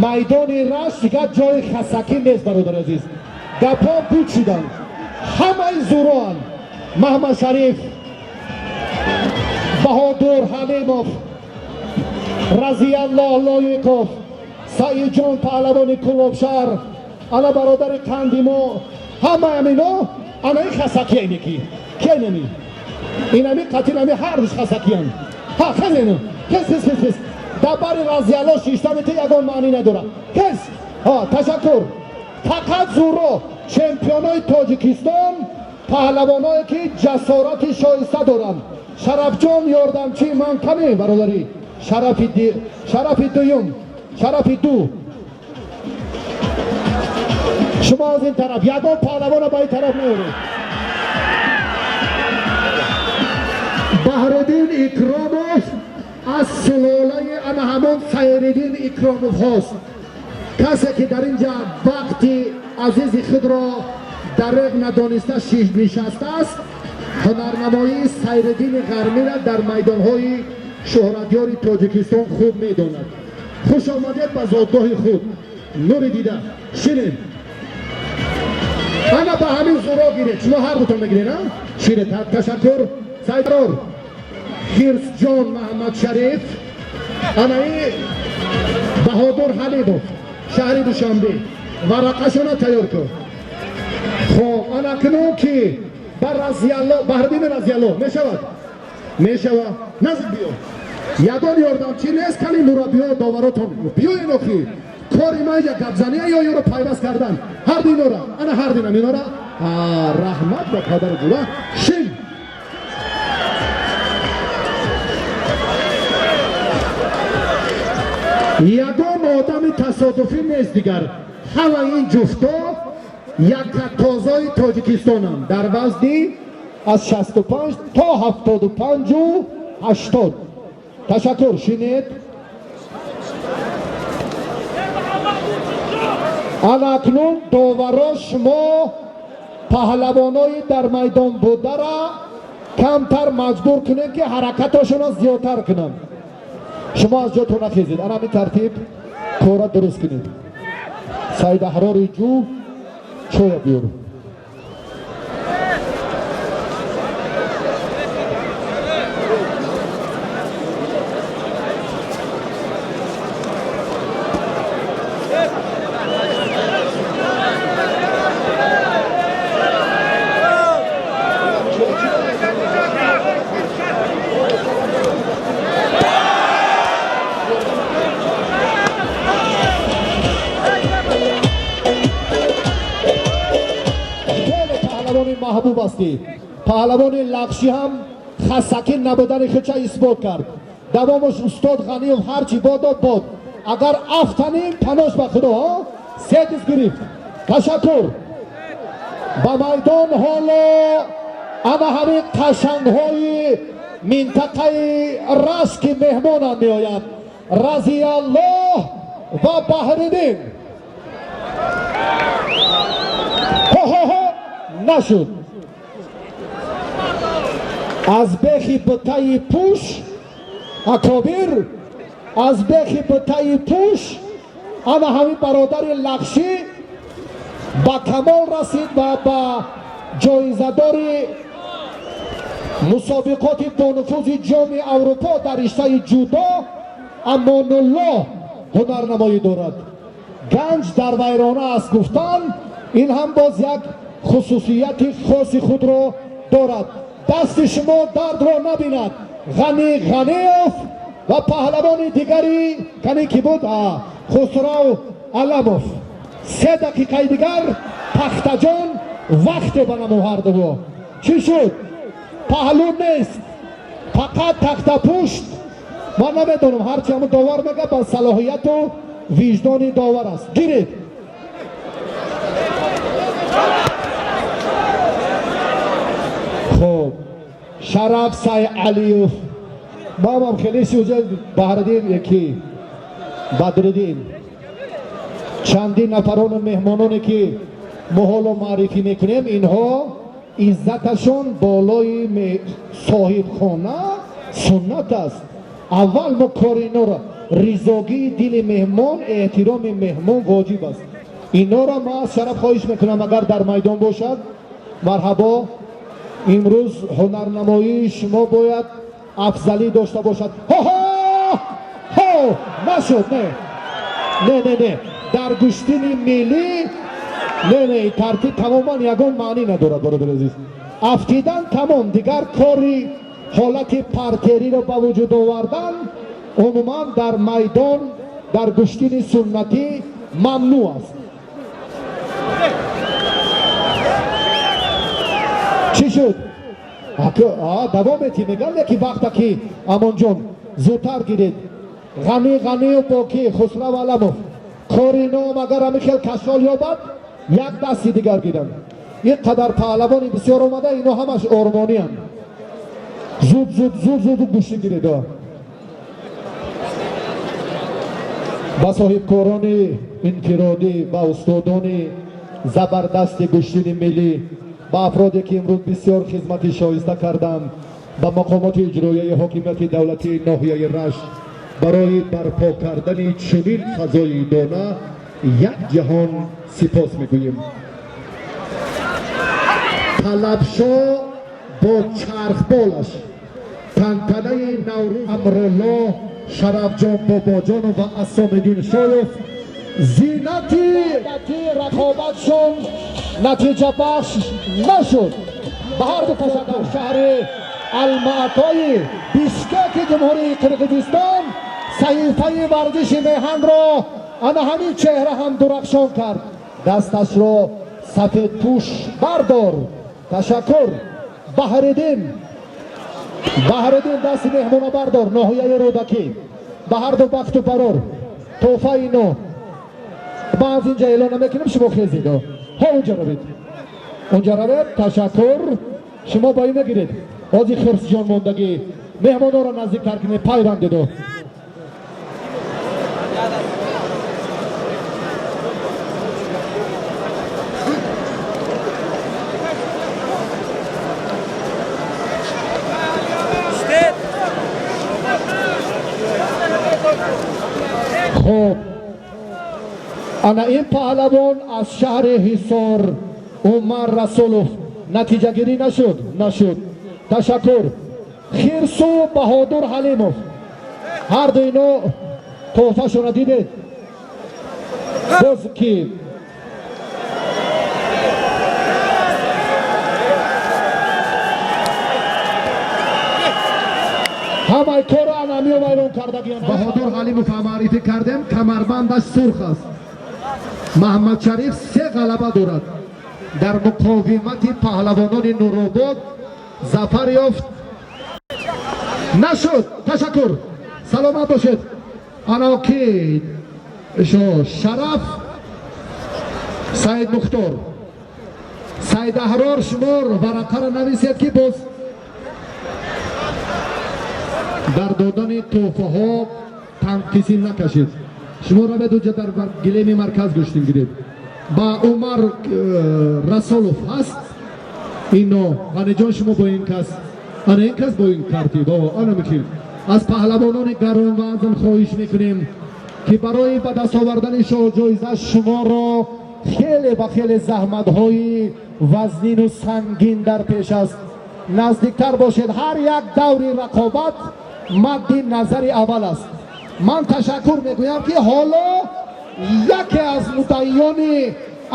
A: Майдони Рашт дигар ҷои хасакӣ нест, бародари азиз. Гапҳо буд шуданд, ҳамаи зуроанд. Маҳмадшариф, Баҳодур Ҳалимов, Разияллоҳ Лоиқов, Саидҷон паҳлавони Кӯлобшаҳр, ана бародари қанди мо, ҳамаи амино. Ана ин хасакия, инеки ки инами инами қатил, ами ҳар рӯз хасакиян. Ҳа, хезену, хез, хез, хез, хез. Дар бари Разиялло шиштани ту ягон маънӣ надорад. Хез. Ҳа, ташаккур. Фақат зуро, чемпионои Тоҷикистон, паҳлавоное ки ҷасорати шоиста доранд. Шарафҷон, ёрдамчии ман каме, бародарӣ, шарафи дуюм, шарафи ду. Шумо аз ин тараф ягон паҳлавона ба ин тараф меоред. Баҳриддин Икромов аз сулолаи ана ҳамон Сайриддин Икромовҳост. Касе ки дар ин ҷа вақти азизи худро дареғ надониста нишастааст, ҳунарнамоии Сайриддини Ғармира дар майдонҳои Шӯҳратёри Тоҷикистон хуб медонад. Хуш омадед ба зодгоҳи худ, нури дида. Шинем, ана ба ҳамин зуро гиред. Шумо ҳар дутон мегиред, а? Шинед. Ташаккур. Сайрор Хирсҷон Маҳаммадшариф, анаи Баҳодур Ҳалимов, шаҳри Душанбе. Варақашона тайёр кун. Хоб, ана кунон ки ба Разиялло, Баҳриддини Разиялло мешавад, мешавад. Наздик биё, ягон ёрдамчӣ нест. Кани мураббиё, доваротон биёен. Охи, кори ман я гапзания ё ёро пайваст кардан. Ҳарду инора, ана ҳарду инам инора. Раҳмат ба падару ҷура. Шин. Ягон одами тасодуфӣ нест. Дигар ҳама ин ҷуфто якатозои Тоҷикистонанд дар вазни аз 65 то 75-у 80. Ташаккур, шинед. Ана акнун, доваро, шумо паҳлавонои дар майдон будара камтар маҷбур кунед, ки ҳаракатошонро зиёдтар кунанд. Шумо аз ҷотон нахезед. Ана ҳамин тартиб кора дуруст кунед. Саид Аҳрори ҷу, чоя биёр. Хеле паҳлавони маҳбуб ҳастӣ. Паҳлавони лақшӣ ҳам хасакӣ набудани худша исбот кард. Давомаш устод Ғаниев ҳарчи бодо бод. Агар афтанем, панош ба Худо. Се диз гирифт. Ташаккур. Ба майдон ҳоло ана ҳамин қашангҳои минтақаи Рашт, ки меҳмонам, меоянд: Разияллоҳ ва Баҳриддин. Ҳо-ҳо-ҳо, нашуд. Аз бехи бутаи пӯш, акобир, аз бехи бутаи пӯш ана ҳамин бародари лақшӣ ба камол расид ва ба ҷоизадори мусобиқоти бонуфузи Ҷоми Аврупо дар риштаи ҷудо Амонуллоҳ ҳунарнамоӣ дорад. Ганҷ дар вайрона аст, гуфтан, ин ҳам боз як хусусияти хоси худро дорад. Дасти шумо дардро набинад. Ғанӣ Ғаниев ва паҳлавони дигари кани ки буд, Хусрав Аламов. 3 дақиқаи дигар, пахтаҷон, вақте ба намо ҳардуво. Чӣ шуд? Паҳлӯ нест, фақат тахтапушт. Ман намедонам, ҳарчи ҳамн довар мега, ба салоҳияту виҷдони довар аст. Гиред. Хуб, Шараф Сай Алиев, мамам хеле сӯҷа. Баҳриддин яки Бадриддин, чандин нафарону меҳмононе, ки мо ҳоло муаррифӣ мекунем, инҳо иззаташон болои соҳибхона суннат аст. Аввал мо кори инора, ризогии дили меҳмон, эҳтироми меҳмон воҷиб аст. Инора ма аз шараф хоҳиш мекунам, агар дар майдон бошад, марҳабо. Имрӯз ҳунарнамоии шумо бояд афзалӣ дошта бошад. Ҳо-ҳо, ҳо, нашуд. Не, не, не, не, дар гӯштини миллӣ не, не, тартиб тамоман ягон маънӣ надорад, бародари азиз. Афтидан тамом, дигар кори ҳолати партериро ба вуҷуд овардан умуман дар майдон дар гӯштини суннатӣ мамнӯъ аст. Чӣ шуд? Давом метӣ, мегам, яки вақта ки Амонҷон зудтар гиред. Ғанӣ Ғаниев бо ки? Хусрав Аламов. Кори ном агар ҳамин хел кашол ёбад, як дасти дигар гиранд. Ин қадар паҳлавони бисёр омада, ино ҳамаш ормониянд. Зуд, зуд, зуд, зуд гӯштӣ гиред. Ба соҳибкорони инфиродӣ, ба устодони забардасти гӯштини миллӣ, ба афроде, ки имрӯз бисёр хизмати шоиста карданд. Ба мақомоти иҷроияи ҳокимияти давлатии ноҳияи Рашт барои барпо кардани чунин фазои дона як ҷаҳон сипос мегӯем. Талабшо бо чархболаш тантанаи Наврӯз. Амрулло, Шарафҷон Бобоҷонов ва Асомиддин Шоев зинати рақобатшон натиҷабахш нашуд. Ба ҳарду ташаккур. Шаҳри Алмаатои Бишкеки Ҷумҳурии Қирғизистон саҳифаи варзиши меҳанро ана ҳамин чеҳра ҳам дурахшон кард. Дасташро сафедпӯш бардор. Ташаккур. Баҳриддин, Баҳриддин, дасти меҳмона бардор. Ноҳияи Рӯдакӣ. Ба ҳарду бахту барор. Тӯҳфаи но ма аз инҷа эълон намекунем, шумо хезид. Ҳо, унҷа равед, унҷа равед. Ташаккур. Шумо ба ин нагиред. Ҳози хирсҷон мондагӣ. Меҳмонҳоро наздиктар кунед, пайвандеду. Хуб, ана ин паҳлавон аз шаҳри Ҳисор, Умар Расулов. Натиҷагирӣ нашуд, нашуд. Ташаккур. Хирсу Баҳодур Ҳалимов, ҳарду ино тӯҳфашона дидед. Боз ки ҳамаи корро анамиё вайрон кардагиан. Баҳодур Ҳалимов маърифӣ кардем, камарбандаш сурх аст. Маҳаммадшариф се ғалаба дорад. Дар муқовимати паҳлавонони Нуробод зафар ёфт. Нашуд. Ташаккур, саломат бошед. Ано ки шо Шараф Саид Мухтор, Саид Аҳрор, шумо варақаро нависед, ки боз дар додани тӯҳфаҳо танқисӣ накашед. Шумо равед, уҷа дар гилеми марказ гӯштин гиред. Ба Умар Расулов ҳаст ино. Ғаниҷон, шумо бо ин кас, ана ин кас бо ин тартиб. Ана микил аз паҳлавонони гаронвазн хоҳиш мекунем, ки барои ба даст овардани шоҳҷоиза шуморо хеле ва хеле заҳматҳои вазнину сангин дар пеш аст. Наздиктар бошед. Ҳар як даври рақобат мадди назари аввал аст. Ман ташаккур мегӯям, ки ҳоло яке аз муддаиёни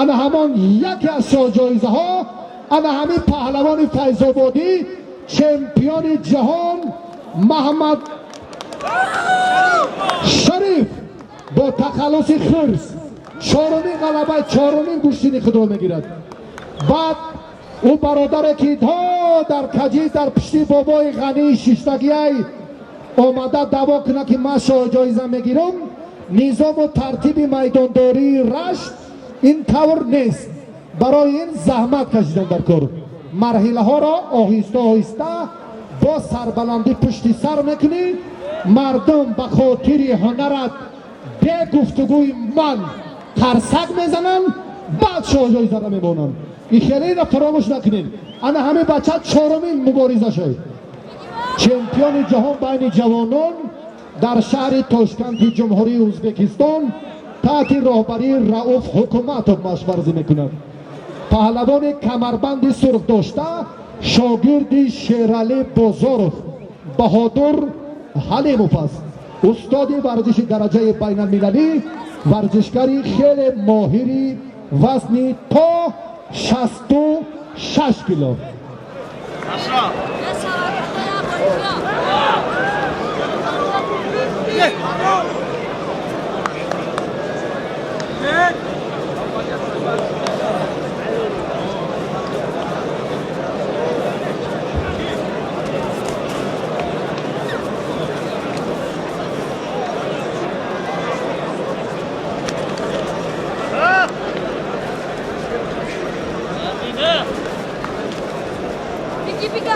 A: ана ҳамон яке аз шоҳҷоизаҳо, ана ҳамин паҳлавони Файзободӣ, чемпиони ҷаҳон Маҳмад Шариф бо тахаллуси Хирс чорумин ғалаба, чорумин гӯштини худро мегирад. Баъд ӯ бародаре, ки то дар каҷӣ дар пишти бобои Ғании шиштагиай омада даъво кунад, ки ман шоҳҷоиза мегирам. Низому тартиби майдондории Рашт ин тавр нест. Барои ин заҳмат кашидан дар кор. Марҳилаҳоро оҳиста оҳиста бо сарбаландӣ пушти сар мекунӣ. Мардум ба хотири ҳунарат бе гуфтугӯи ман қарсак мезананд, баъд шоҳҷоизара мемонанд. Ин хелеро фаромӯш накунед. Ана ҳамин бача чорумин мубориза шуд. Чемпиони ҷаҳон байни ҷавонон дар шаҳри Тошканти Ҷумҳурии Ӯзбекистон таҳти роҳбарии Рауф Ҳукуматов машварзӣ мекунад. Паҳлавони камарбанди сурх дошта, шогирди Шералӣ Бозоров, Баҳодур Ҳалимов аст. Устоди варзиши дараҷаи байналмилалӣ, варзишгари хеле моҳири вазни то 66 кило.
G: Беги, беги,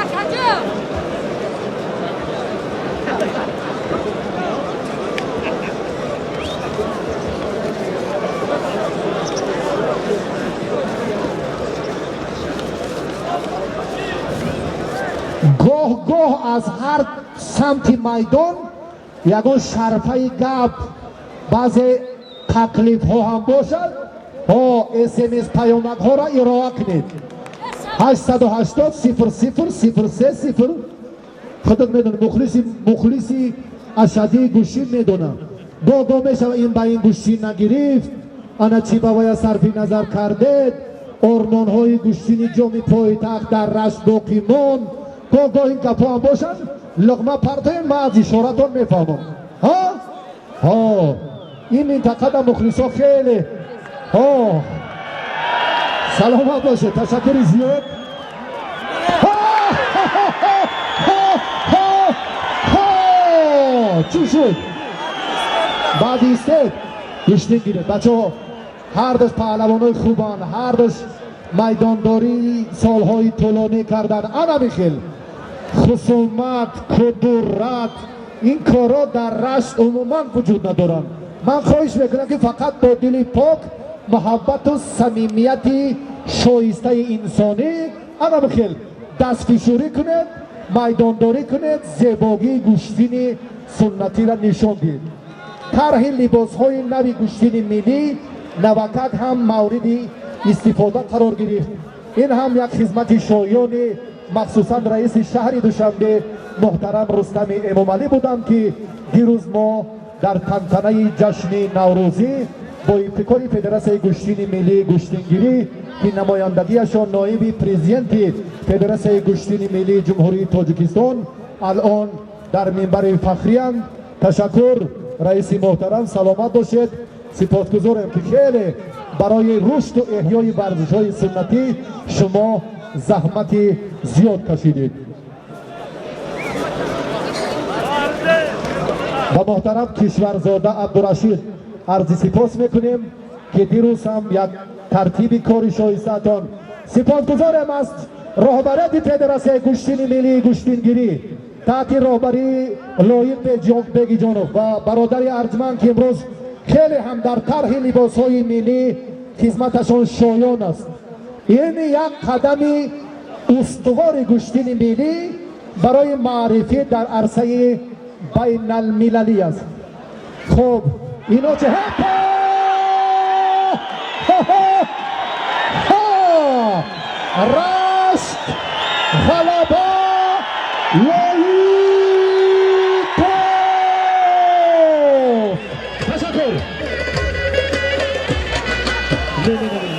A: Гоҳ аз ҳар самти майдон ягон шарфаи гап, баъзе таклифҳо ҳам бошад, ҳо, смс паёмакҳоро ироа кунед. 880 00 03 0. Худат медонӣ, мухлиси ашадии гӯштин медонам. Гоҳ гоҳ мешава, ин ба ин гӯштин нагирифт, ана чӣ ба вая сарфи назар кардед, ормонҳои гӯштини ҷоми пойтахт дар Рашт боқӣ монд. Гоҳ гоҳ ин гапҳо ҳам бошанд, луқма партоем, ман аз ишоратон мефаҳмам. Ҳа, ҳо, ин минтақада мухлисо хеле. Ҳо, саломат бошед, ташаккури зиёд. Ҳа, ҳа, ҳа, ҳа, ҳа, ҳа. Чӣ шуд? Баъди истед, гӯштин гиред. Бачаҳо, ҳардуш паҳлавонои хубанд, ҳардуш майдондории солҳои тӯлонӣ кардан. Ана михел хусумат, кудурат, ин корҳо дар Рашт умуман вуҷуд надоранд. Ман хоҳиш мекунам, ки фақат бо дили пок, муҳаббату самимияти шоистаи инсонӣ ана михел дастфишурӣ кунед, майдондорӣ кунед, зебогии гӯштини суннатиро нишон диҳед. Тарҳи либосҳои нави гӯштини миллӣ навакак ҳам мавриди истифода қарор гирифт. Ин ҳам як хизмати шоёни, махсусан раиси шаҳри Душанбе муҳтарам Рустами Эмомалӣ буданд, ки дирӯз мо дар тантанаи ҷашни Наврӯзӣ бо ибтикори Федератсияи гӯштини миллии гӯштингирӣ, ки намояндагиашон ноиби президенти Федератсияи гӯштини миллии Ҷумҳурии Тоҷикистон алон дар минбари фахриянд. Ташаккур, раиси муҳтарам, саломат бошед. Сипосгузорем, ки хеле барои рушду эҳёи варзишҳои суннатӣ шумо заҳмати зиёд кашидед. Ба муҳтарам Кишварзода Абдурашид арзи сипос мекунем, ки дирӯз ҳам як тартиби кори шоистаатон. Сипосгузорем аз роҳбарияти Федератсияи гӯштини миллии гӯштингирӣ таҳти роҳбарии Лоиқ Бегиҷонов ва бародари арҷманд, ки имрӯз хеле ҳам дар тарҳи либосҳои миллӣ хизматашон шоён аст. Ин як қадами устувори гӯштини миллӣ барои маърифӣ дар арсаи байналмилалӣ аст. Хуб, ино че? Ҳопа! Ҳо-ҳо! Ҳо! Рашт, ғалаба, Лоиқов! Ташаккур. Не, не, не, не.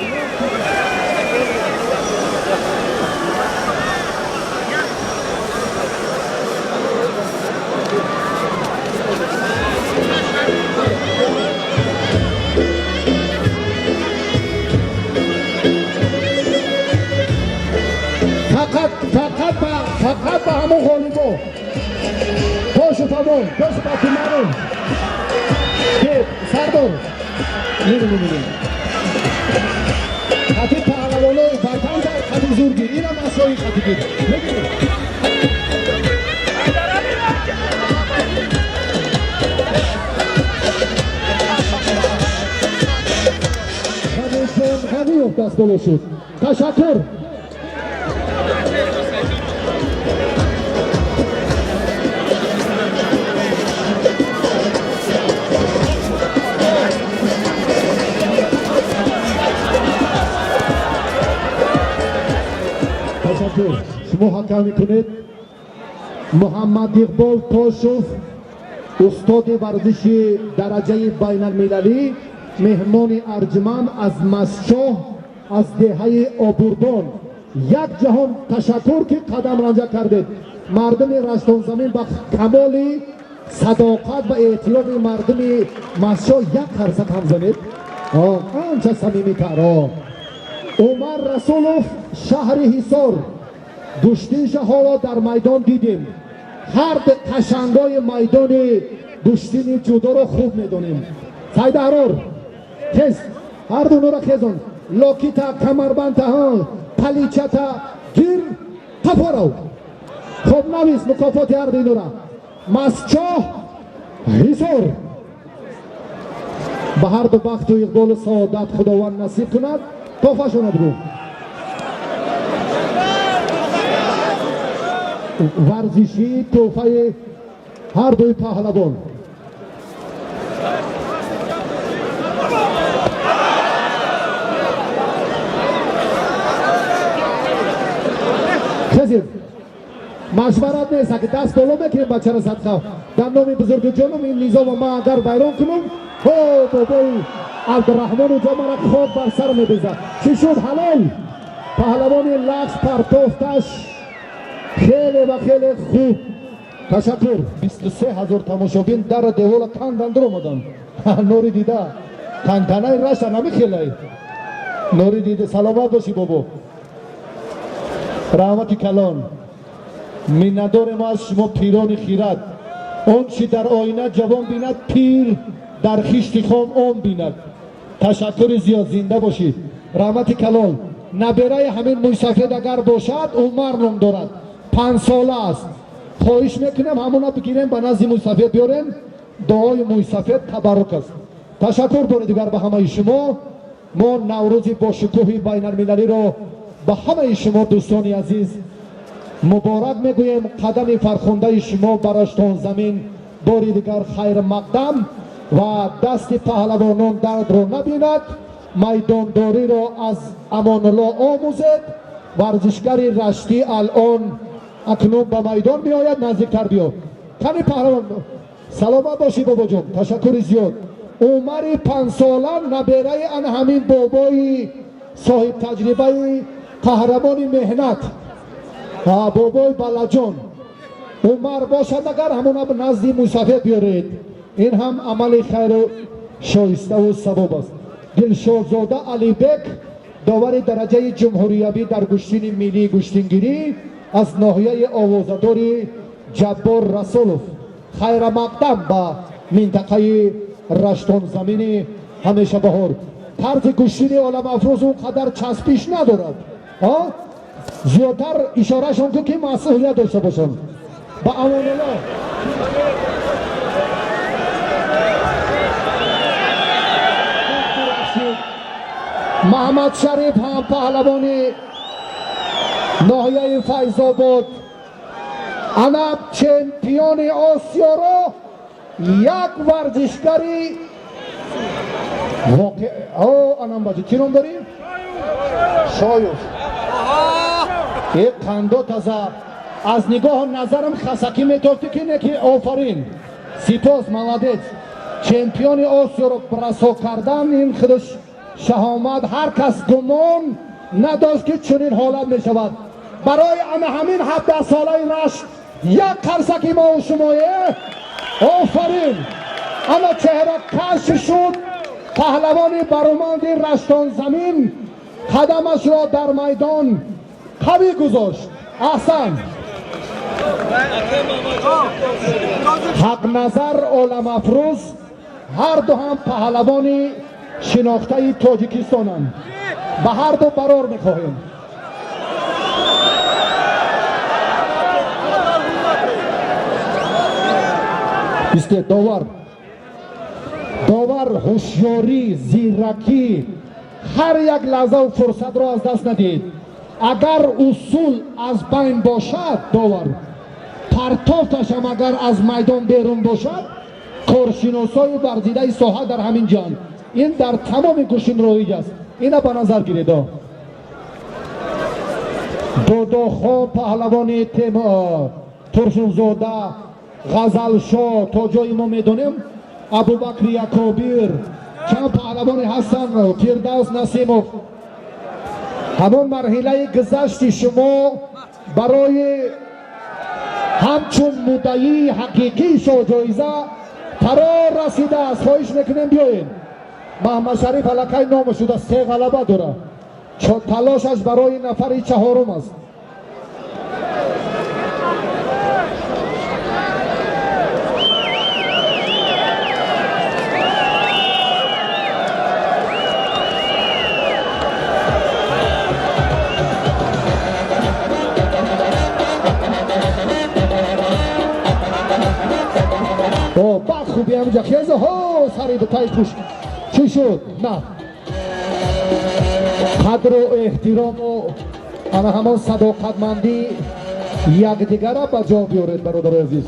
A: Фақат, фақат ба ҳамон ғолибо бошу, тамом, бошу, ба тимарон. Сардор, не, не, не, не. Хати паҳлавонои ватан дар хати зургир, инам асои хатигир мебинед. Ғанижон Ғаниев даст боло шуд. Ташаккур. Ташаккур. Шумо ҳакам мекунед. Муҳаммад Иқбол Тошов, устоди варзиши дараҷаи байналмилалӣ, меҳмони арҷманд аз Мастчоҳ, аз деҳаи Обурдон. Як ҷаҳон ташаккур, ки қадам ранҷа кардед. Мардуми Раштонзамин ба камоли садоқат ва эҳтироми мардуми Мастчоҳ як қарсак ҳам занед, анча самимитар. Умар Расулов, шаҳри Ҳисор. Гӯштинша ҳоло дар майдон дидем. Ҳар қашангои майдони гӯштини ҷудоро хуб медонем. Сайдаҳрор, хез, ҳар дунора хезон. Локита, камарбандта, паличата гир, қафорав. Хоб, навис мукофоти ҳар дуинора. Мастчоҳ, Ҳисор. Ба ҳар ду бахту иқболу саодат Худованд насиб кунад. Тофашона бигӯ. Варзишӣ тӯҳфаи ҳар дуи паҳлавон. Хезим, машварат нест, аки даст боло мекунем, бачара садқа дар номи бузурги ҷонум. Ин низома ман агар вайрон кунам, ҳо, бобои Абдураҳмону ҷо мара хок бар сар мебезад. Чӣ шуд? Ҳалол. Паҳлавони Лахш партофташ хеле ва хеле хуб. Ташаккур. 23 000 тамошобин дару девола кандан омаданд. Нори дида, тантанаи Раша намихелай. Нори дида, саломат бошӣ, бобо, раҳмати калон. Миннатдорем аз шумо, пирони хирад. Он чи дар оина ҷавон бинад, пир дар хишти хом он бинад. Ташаккури зиёд, зинда бошӣ, раҳмати калон. Набераи ҳамин мӯйсафед агар бошад, Умар ном дорад, 5-сола аст. Хоҳиш мекунем, ҳамона бигирем, ба назди мӯйсафед биёрем. Дуои мӯйсафед табаррук аст. Ташаккур бори дигар ба ҳамаи шумо. Мо Наврӯзи бошукӯҳи байналмилалиро ба ҳамаи шумо, дӯстони азиз, муборак мегӯем. Қадами фархундаи шумо ба Раштон замин бори дигар хайрмақдам ва дасти паҳлавонон дардро набинад. Майдондориро аз Амонулло омӯзед. Варзишгари раштӣ алон акнун ба майдон меояд. Наздиктар биё, кани паҳлавон. Саломат бошӣ, бобоҷон, ташаккури зиёд. Умари 5-сола, набераи ана ҳамин бобои соҳибтаҷрибаи қаҳрамони меҳнат, бобои Балаҷон. Умар бошад агар, ҳамона назди мӯйсафед биёред. Ин ҳам амали хайру шоиставу савоб аст. Дилшодзода Алибек, довари дараҷаи ҷумҳуриявӣ дар гӯштини миллии гӯштингирӣ аз ноҳияи овозадори Ҷаббор Расулов, хайрамақдам ба минтақаи Раштонзамини ҳамешабаҳор. Тарзи гӯштини Оламафрӯз он қадар часпиш надорад, зиёдтар ишорашон кун, ки масъулият дошта бошанд ба Амонулло. Маҳмад Шариф ҳам паҳлавони ноҳияи Файзобод. Ана чемпиони Осиёро як варзишгари анам бача чӣ ном дорӣ? Шоюв. Е, қандо таза. Аз нигоҳу назарам хасакӣ метофтӣ, ки не, ки офарин, сипос, молодец. Чемпиони Осиёро расо кардан ин худаш шаҳомат. Ҳар кас гумон надошт, ки чунин ҳолат мешавад. Барои ана ҳамин 17-солаи Рашт як қарсаки мо шумое. Офарин! Ана чеҳра кашф шуд. Паҳлавони бароманди Раштонзамин қадамашро дар майдон қавӣ гузошт. Аҳсан! Ҳақназар, Оламафрӯз ҳарду ҳам паҳлавони шинохтаи Тоҷикистонанд. Ба ҳарду барор мехоҳем. Исте, довар, довар, ҳушёрӣ, зиракӣ, ҳар як лаҳзаву фурсатро аз даст надиҳед. Агар усул аз байн бошад, довар партофташам, агар аз майдон берун бошад, коршиносои варзидаи соҳа дар ҳамин ҷоанд. Ин дар тамоми гӯштин роиҷ аст, ина ба назар гиред. Додохон, паҳлавони Турсунзода, Ғазалшо, то ҷои мо медонем, Абубакри Якобир, чанд паҳлавоне ҳастанд, Фирдавс Насимов. Ҳамон марҳилаи гузашти шумо барои ҳамчун муддаии ҳақиқии шоҳҷоиза фаро расидааст. Хоҳиш мекунем, биёед. Маҳмадшариф аллакай номо шуда, се ғалаба дорад, талошаш барои нафари чаҳорум аст. О, ба хуби ҳамҷа хеза, ҳо, сари бутаи пуш. Чӣ шуд? На, қадру эҳтирому ана ҳамон садоқатмандӣ. Якдигара ба ҷо биёред, бародарои азиз.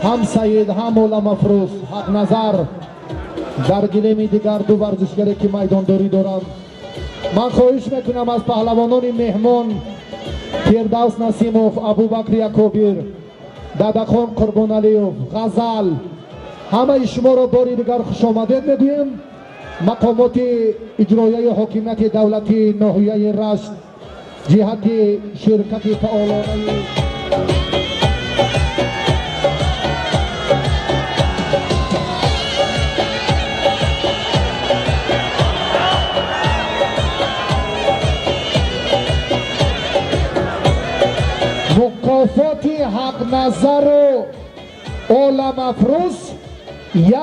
A: Ҳам Саид, ҳам Оламафрӯз, Ҳақназар дар гилеми дигар ду варзишгаре ки майдондорӣ доранд. Ман хоҳиш мекунам аз паҳлавонони меҳмон Фирдавс Насимов, Абубакр Якобир, Дадахон Қурбоналиев, Ғазал, ҳамаи шуморо бори дигар хушомадед мегӯем. Мақомоти иҷроияи ҳокимияти давлатии ноҳияи Рашт ҷиҳати ширкати фаъолонаи мукофоти Ҳақназару Оламафрӯз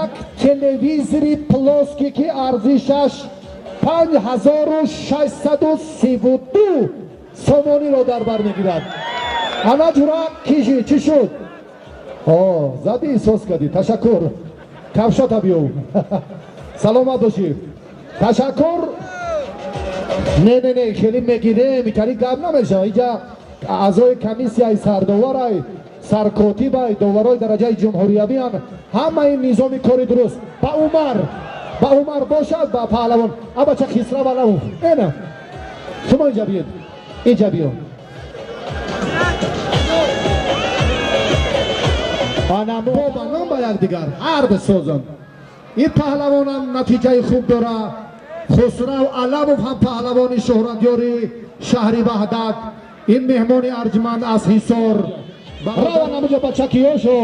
A: як телевизори плоский, ки арзишаш 5632 сомониро дар бар мегирад. Ана ҷура, киши чӣ шуд? О, задӣ, эҳсос кардӣ. Ташаккур, кавшота биёв, саломат бошӣ, ташаккур. Не, не, не, хеле мегирем, итари гап намешава. Иҷа аъзои комиссияи сардоварай, саркотибай, доварои дараҷаи ҷумҳуриявиан. Ҳамаи низоми кори дуруст. Ба Умар, ба Умар бошад, ба паҳлавон абача Хисрав Аламов. Эна шумо инҷа биёед, инҷа биё. Бо ном ба якдигар ҳар бисозанд. Ин паҳлавонам натиҷаи хуб дора. Хусрав Аламов ҳам паҳлавони шӯҳратёри шаҳри Ваҳдат. Ин меҳмони арҷманд аз Ҳисор раван. Амуҷа бачакиёшо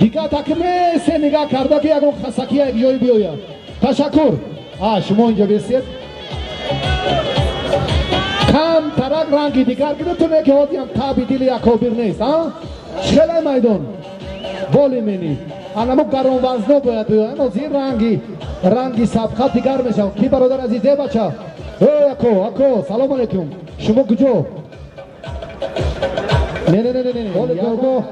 A: гигатак месе нигаҳ карда, ки ягон хасакия як ҷое биёяд. Ташаккур. А шумо инҷа бесед, кам тарак ранги дигар гирифтуне, ки ҳозиам таби дили Якобир нест. А хеле майдон боли мени анамо гаронвазно бояд биёяд. Ҳозир ранги сабқат дигар мешавад. Ки бародар азиз, е бача, э ако, ако, салом алейкум. Шумо куҷо? Не, не, не, не, не, ҳоли гого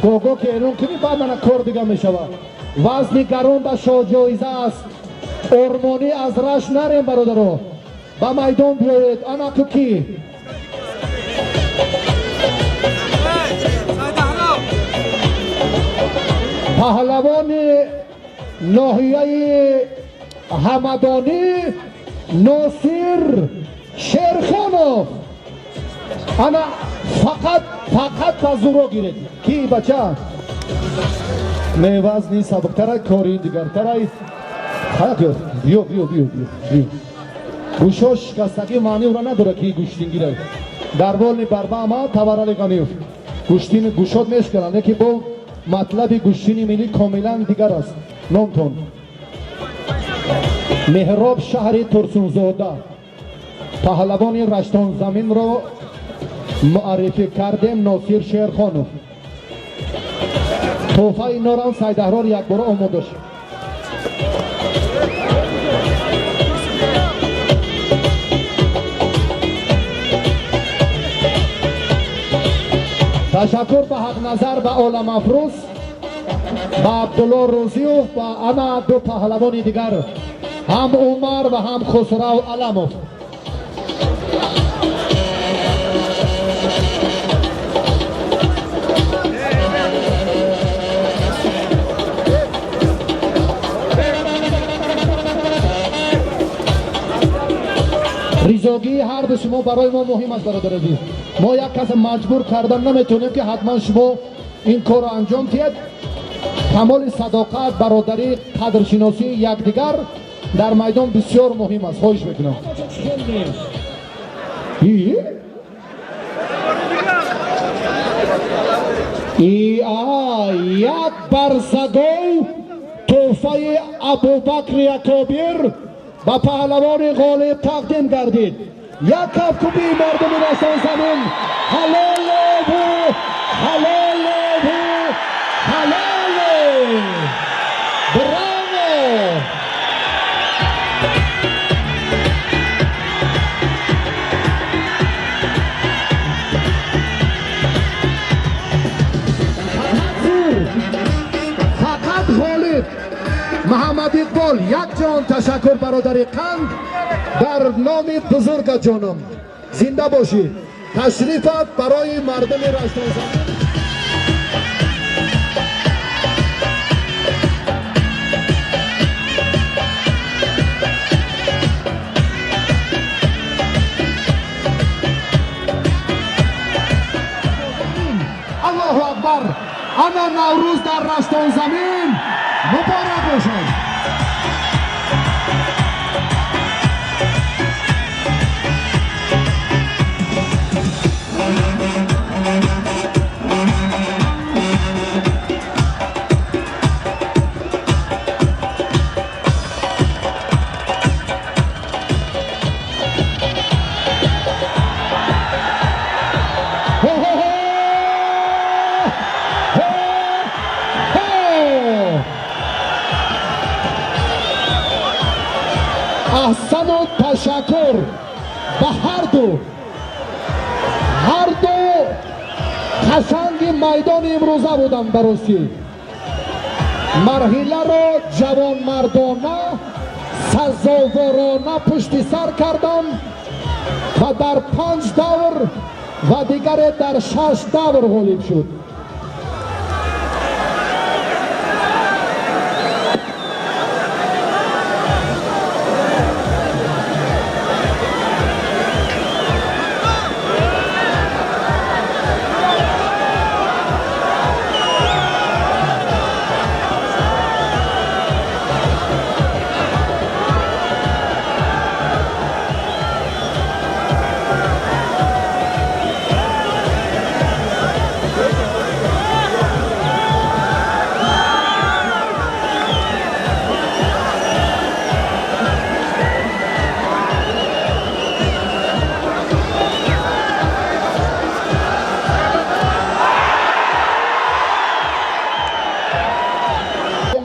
A: гого ки эълон кунӣ, баъд мана кор дига мешавад. Вазни гарон ба шоҳҷоиза аст. Ормонӣ аз Рашт нарем, бародаро, ба майдон биёед. Ана ту ки?
D: Саид Аҳрор.
A: Паҳлавони ноҳияи Ҳамадонӣ Носир Шерхонов. Ана фақат, фақат ба зуро гиред. Ки бача? Не, вазни сабуктарай, кори дигартарай. Биё, биё, биё, биё, биё. Гӯшош шикастагӣ маъни ӯра надорад, ки гӯштингирад. Дар вольный борьба ама Таварали Ғаниев гӯштини гӯшот мешканад, леки бо матлаби гӯштини миллӣ комилан дигар аст. Номтон? Меҳроб, шаҳри Турсунзода. Паҳлавони Раштонзаминро муаррифӣ кардем, Носир Шерхонов. Тӯҳфаи норам Сайдаҳрор якбора омода шуд. Ташаккур ба Ҳақназар, ба Оламафрӯз, ба Абдулло Рӯзиёв, ба ана ду паҳлавони дигар, ҳам Умар ва ҳам Хусрав Аламов. Ризогии ҳарду шумо барои мо муҳим аст, бародар азиз. Мо як каса маҷбур кардан наметавонем, ки ҳатман шумо ин корро анҷом диҳед. Камоли садоқат, бародарӣ, қадршиносии якдигар дар майдон бисёр муҳим аст. Хоҳиш мекунам. И? И а як барзагов тӯҳфаи Абубакри Акобир ба паҳлавони ғолиб тақдим гардид. Як кафкубии мардуми Раштонзамин. Ҳалолову ҳалолову ҳалоло! Браво! Фақат зур, фақат ғолиб. Муҳаммад Иқбол, як ҷон ташаккур, бародари қанд, дар номи бузурга ҷоном. Зинда бошӣ. Ташрифат барои мардуми Раштонзамин. Аллоҳу акбар! Ана Наврӯз дар Раштонзамин муборак бошад! Хо-хо-хо! Хо-хо! Аҳсану ташаккур ба ҳарду қашанги майдони имрӯза буданд. Баростӣ марҳиларо ҷавонмардона, сазоворона пушти сар карданд ва дар 5 давр ва дигаре дар 6 давр ғолиб шуд.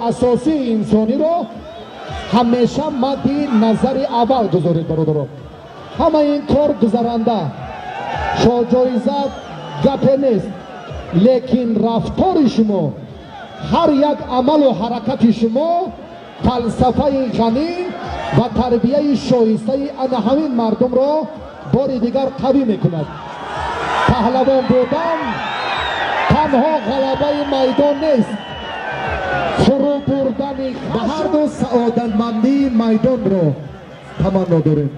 A: Асосии инсониро ҳамеша мадди назари аввал гузоред, бародаро. Ҳама ин кор гузаранда, шоҳҷоиза гапе нест, лекин рафтори шумо, ҳар як амалу ҳаракати шумо фалсафаи ғанӣ ва тарбияи шоистаи ана ҳамин мардумро бори дигар қавӣ мекунад. Паҳлавон будан танҳо ғалабаи майдон нест, фурӯ бурдани ба ҳарду саодатмандии майдонро таманно дорем.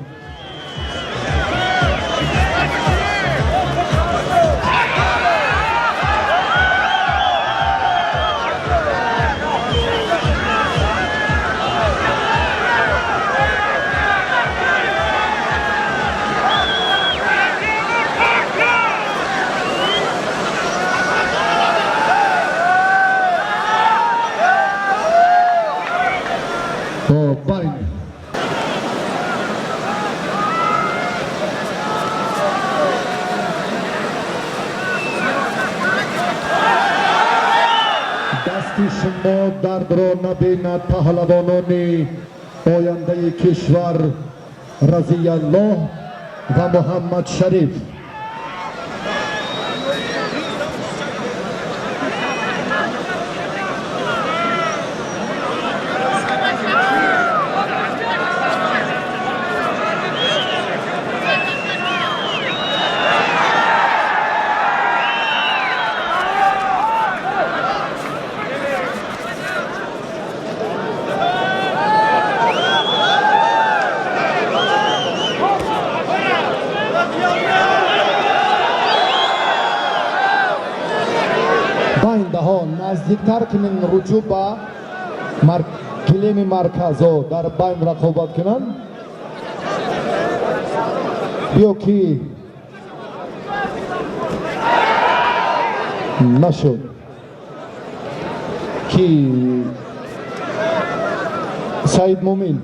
A: Байна. Дасти шумо дардро набинад, паҳлавонони ояндаи кишвар Разияллоҳ ва Муҳаммад Шариф. Байндаҳо наздиктар кунин, руҷӯъ ба гилеми марказҳо дар байн рақобат кунанд. Биё ки нашуд, ки Саид Мумин,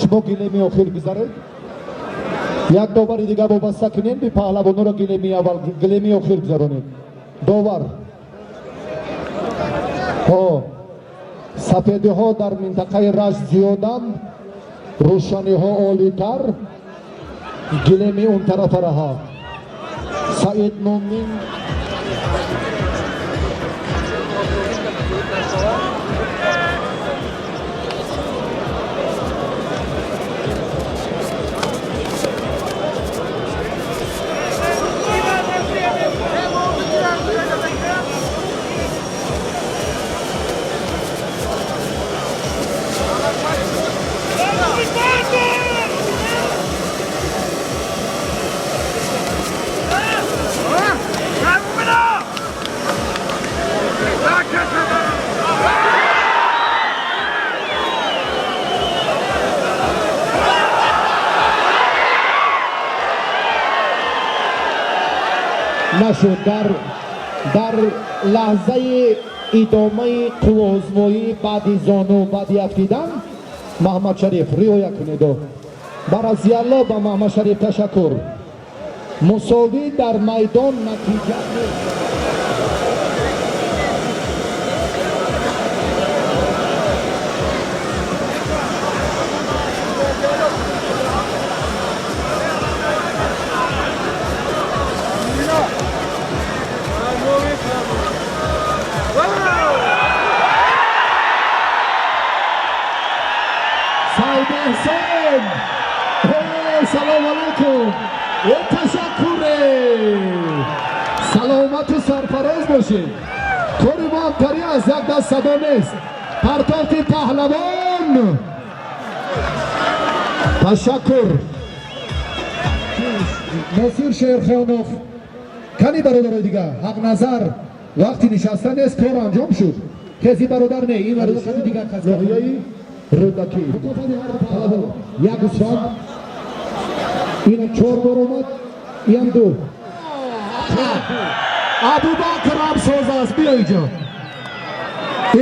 A: шумо гилеми охир гузаред, як довари дигар вобаста кунем, би паҳлавонро гилеми аввал, гилеми охир гузаронед. Довар ҳо, сафедиҳо дар минтақаи Рашт зиёданд, рӯшаниҳо олитар, гилеми он тарафа раҳа. Саид Мумин. Нашуд дар лаҳзаи идомаи қувваозмоӣ баъди зону, баъди афтидан. Маҳмадшариф, риоя кунеду. Баразиялло ба Маҳмадшариф ташаккур. Мусовӣ дар майдон натиҷа нест. Сайдеҳсон, салом алайкум, ташаккуре, саломату сарфароз бошед. Кори мо ҳамкарӣ аст, як даст садо нест. Партофти паҳлавон, ташаккур. Носир Шерхонов, кани бародарои дига? Ҳақназар, вақти нишаста нест, кор анҷом шуд. Кези бародар не, ин бародар дига, ноҳияи Рӯдакӣ. Як гӯсфанд, инам чор бор омад, иам ду. Абубакр Абсоз аст, биё инҷо,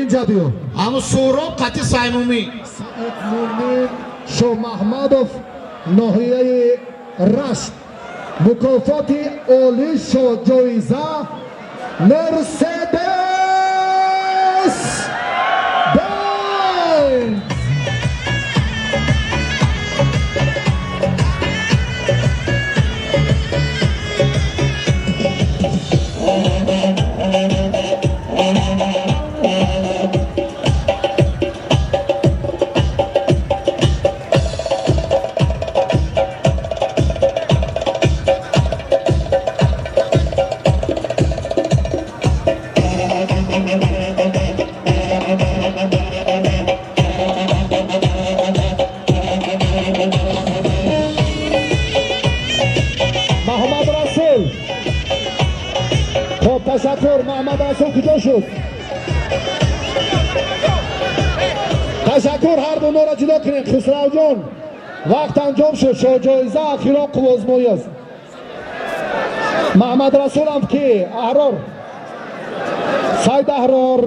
A: инҷа биё.
F: Ҳаму Суҳроб қати Саймумӣ.
A: Саид Мумин Шомаҳмадов, ноҳияи Рашт, мукофоти олӣ ҷоиза Мерседес Бенз. Маҳмад Расул, хоб, ташаккур. Маҳмад Расул куҷо шуд? Ташаккур. Ҳар дунора ҷудо кунем. Хусравҷон, вақт анҷом шуд. Шоҳҷоиза ахирон қуввозмоӣ аст. Маҳмад Расулам ки Аҳрор, Сайд Аҳрор.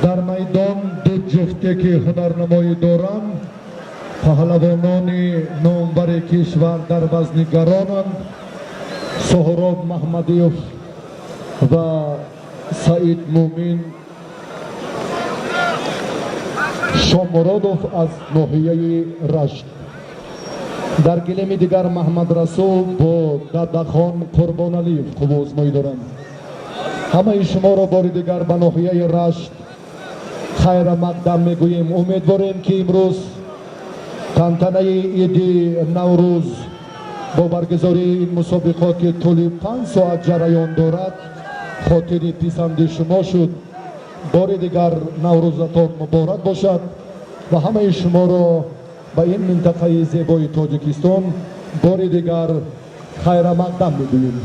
A: Дар майдон ду ҷуфте ки ҳунарнамоӣ доранд, паҳлавонони номбари кишвар дар вазни гаронанд, Соҳроб Маҳмадиев ва Саид Мумин Шомуродов аз ноҳияи Рашт. Дар гилеми дигар Маҳмад Расул бо Дадахон Қурбоналиев қувваозмоӣ доранд. Ҳамаи шуморо бори дигар ба ноҳияи Рашт хайрамақдам мегӯем. Умедворем, ки имрӯз тантанаи иди Наврӯз бо баргузории ин мусобиқот, ки тӯли 5 соат ҷараён дорад, хотири писанди шумо шуд. Бори дигар Наврӯзатон муборак бошад ва ҳамаи шуморо ба ин минтақаи зебои Тоҷикистон бори дигар хайрамақдам мегӯем.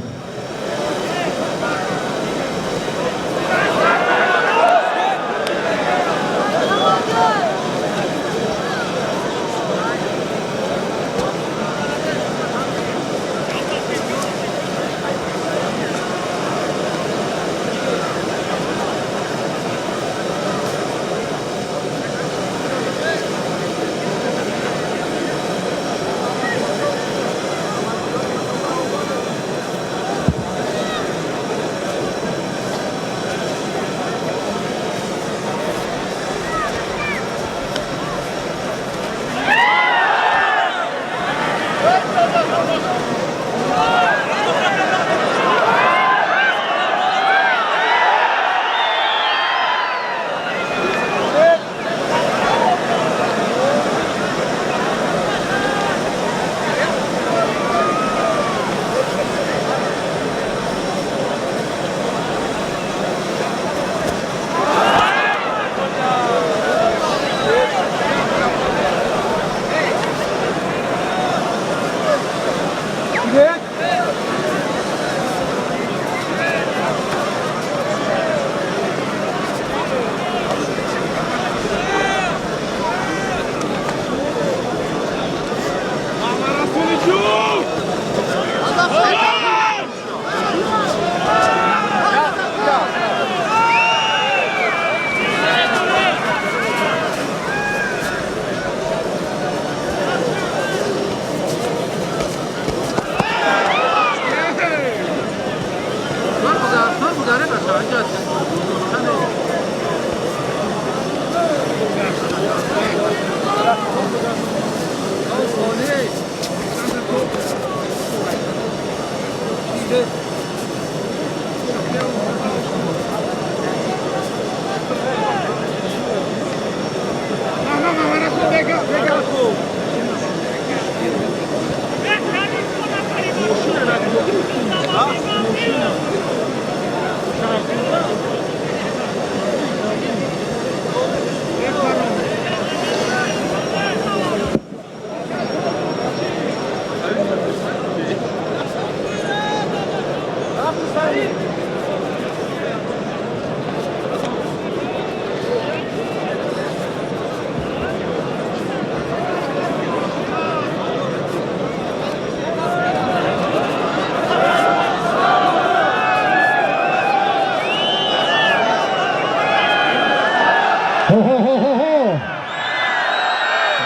A: Ҳо-ҳо-ҳо-ҳо!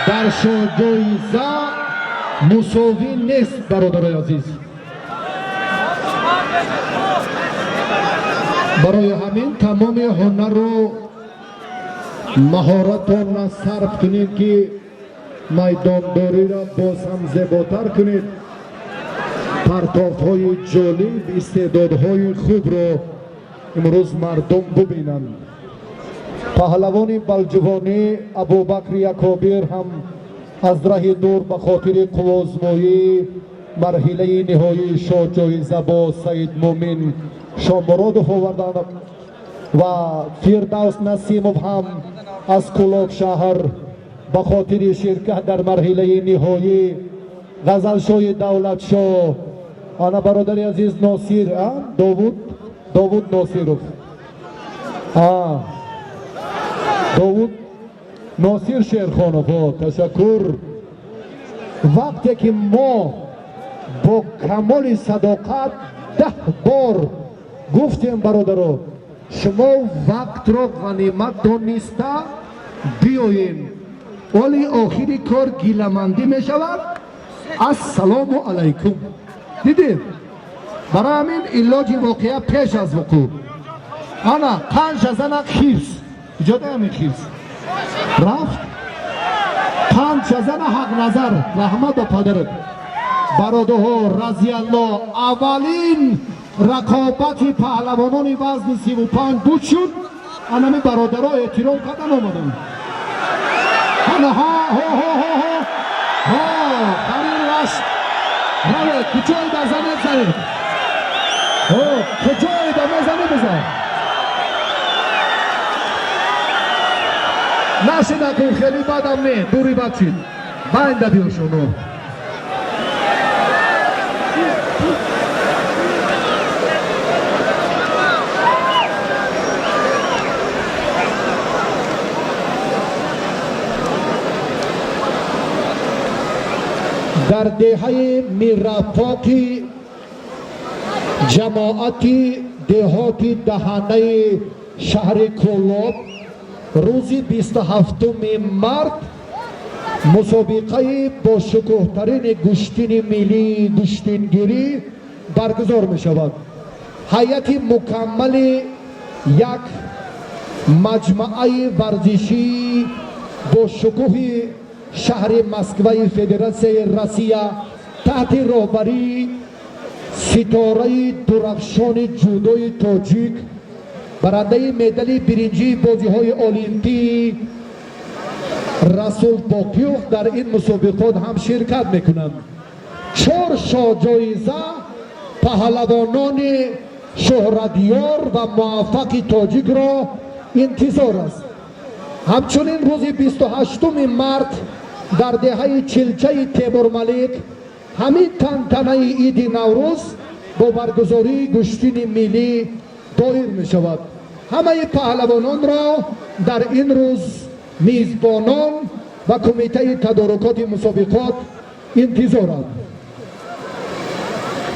A: Дар шоҳҷоиза мусовӣ нест, бародарои азиз. Барои ҳамин тамоми ҳунару маҳоратонро сарф кунед, ки майдондориро боз ҳам зеботар кунед. Партофҳои ҷолиб, истеъдодҳои хубро имрӯз мардум бубинанд. Паҳлавони балҷувонӣ Абубакри Акобир ҳам аз раҳи дур ба хотири қувваозмоӣ марҳилаи ниҳоии шоҳҷоиза бо Саидмӯмин Шомуродов оварданд ва Фирдавс Насимов ҳам аз Кӯлоб шаҳр ба хотири ширкат дар марҳилаи ниҳоӣ. Ғазалшоҳи Давлатшоҳ, ана бародари азиз Носир, Довуд, Довуд Носиров, Довуд Носир Шерхонов, ташаккур. Вақте ки мо бо камоли садоқат 10 бор гуфтем, бародаро, шумо вақтро ғанимат дониста биёем, оли охири кор гиламандӣ мешавад. Ассалому алайкум. Дидед, барои ҳамин илоҷи воқеа пеш аз вуқӯъ. Ана қанша зана хирс иҷода, ҳамин хирс рафт, панҷа зана. Ҳақназар, раҳмат ба падарат. Бародарҳо, разиялло, аввалин рақобати паҳлавонони вазни 35 буд шуд. Анами бародаро эътиром кардан омаданд. Ана ҳо ҳо ҳо ҳо ҳо ҳо, қарин рашт равед, куҷое да занед, занед, ҳо, куҷое да мезанӣ, бизан. Нашида кун, хеле бадам не, дури бад шид. Байнда биёшоно. Дар деҳаи Миррафоқи ҷамоати деҳоти Даҳанаи шаҳри Кӯлоб рӯзи 27 март мусобиқаи бошукӯҳтарини гӯштини миллии гӯштингирӣ баргузор мешавад. Ҳайати мукаммали як маҷмаъаи варзишии бошукӯҳи шаҳри Москваи Федератсияи Россия таҳти роҳбарии ситораи дурафшони ҷудои тоҷик, барандаи медали биринҷии бозиҳои олимпӣ Расул Боқиёв дар ин мусобиқот ҳам ширкат мекунанд. Чор шоҳҷоиза паҳлавонони шӯҳратёр ва муваффақи тоҷикро интизор аст. Ҳамчунин рӯзи 28 март дар деҳаи Чилчаи Темурмалик ҳамин тантанаи иди Наврӯз бо баргузории гӯштини миллӣ доир мешавад. Ҳамаи паҳлавононро дар ин рӯз мизбонон ва кумитаи тадорукоти мусобиқот интизоранд.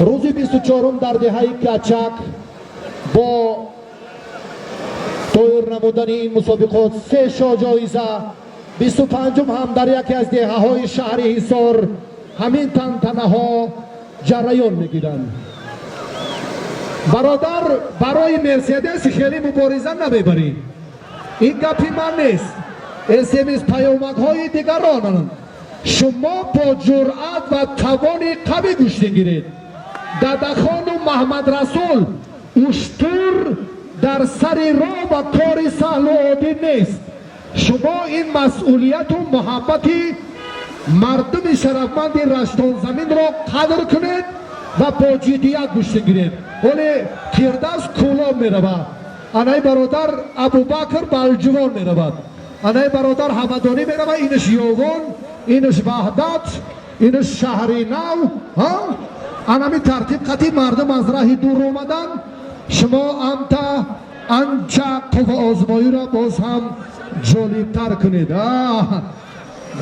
A: Рӯзи 24-ум дар деҳаи Качак бо доир намудани ин мусобиқот се шоҳҷоиза. 25-ум ҳам дар яке аз деҳаҳои шаҳри Ҳисор ҳамин тантанаҳо ҷараён мегиранд. Бародар, барои Мерседес хеле мубориза намебарӣ. Ин гапи ман нест, СМС паёмакҳои дигаронанд. Шумо бо ҷуръат ва тавони қавӣ гӯштин гиред. Дадахону Маҳмадрасул, уштур дар сари роҳ ва кори саҳлу оддӣ нест. Шумо ин масъулияту муҳаббати мардуми шарафманди Раштонзаминро қадр кунед ва бо ҷиддият гӯштин гиред. Оле Фирдавс Кӯлоб меравад, анаи бародар Абубакр Балҷувон меравад, анаи бародар Ҳамадонӣ меравад, инаш Ёвон, инаш Ваҳдат, инаш Шаҳри Нав. Анами тартиб қатъи мардум аз раҳи дур омадан. Шумо амта анча қувваозмоиро боз ҳам ҷолибтар кунед.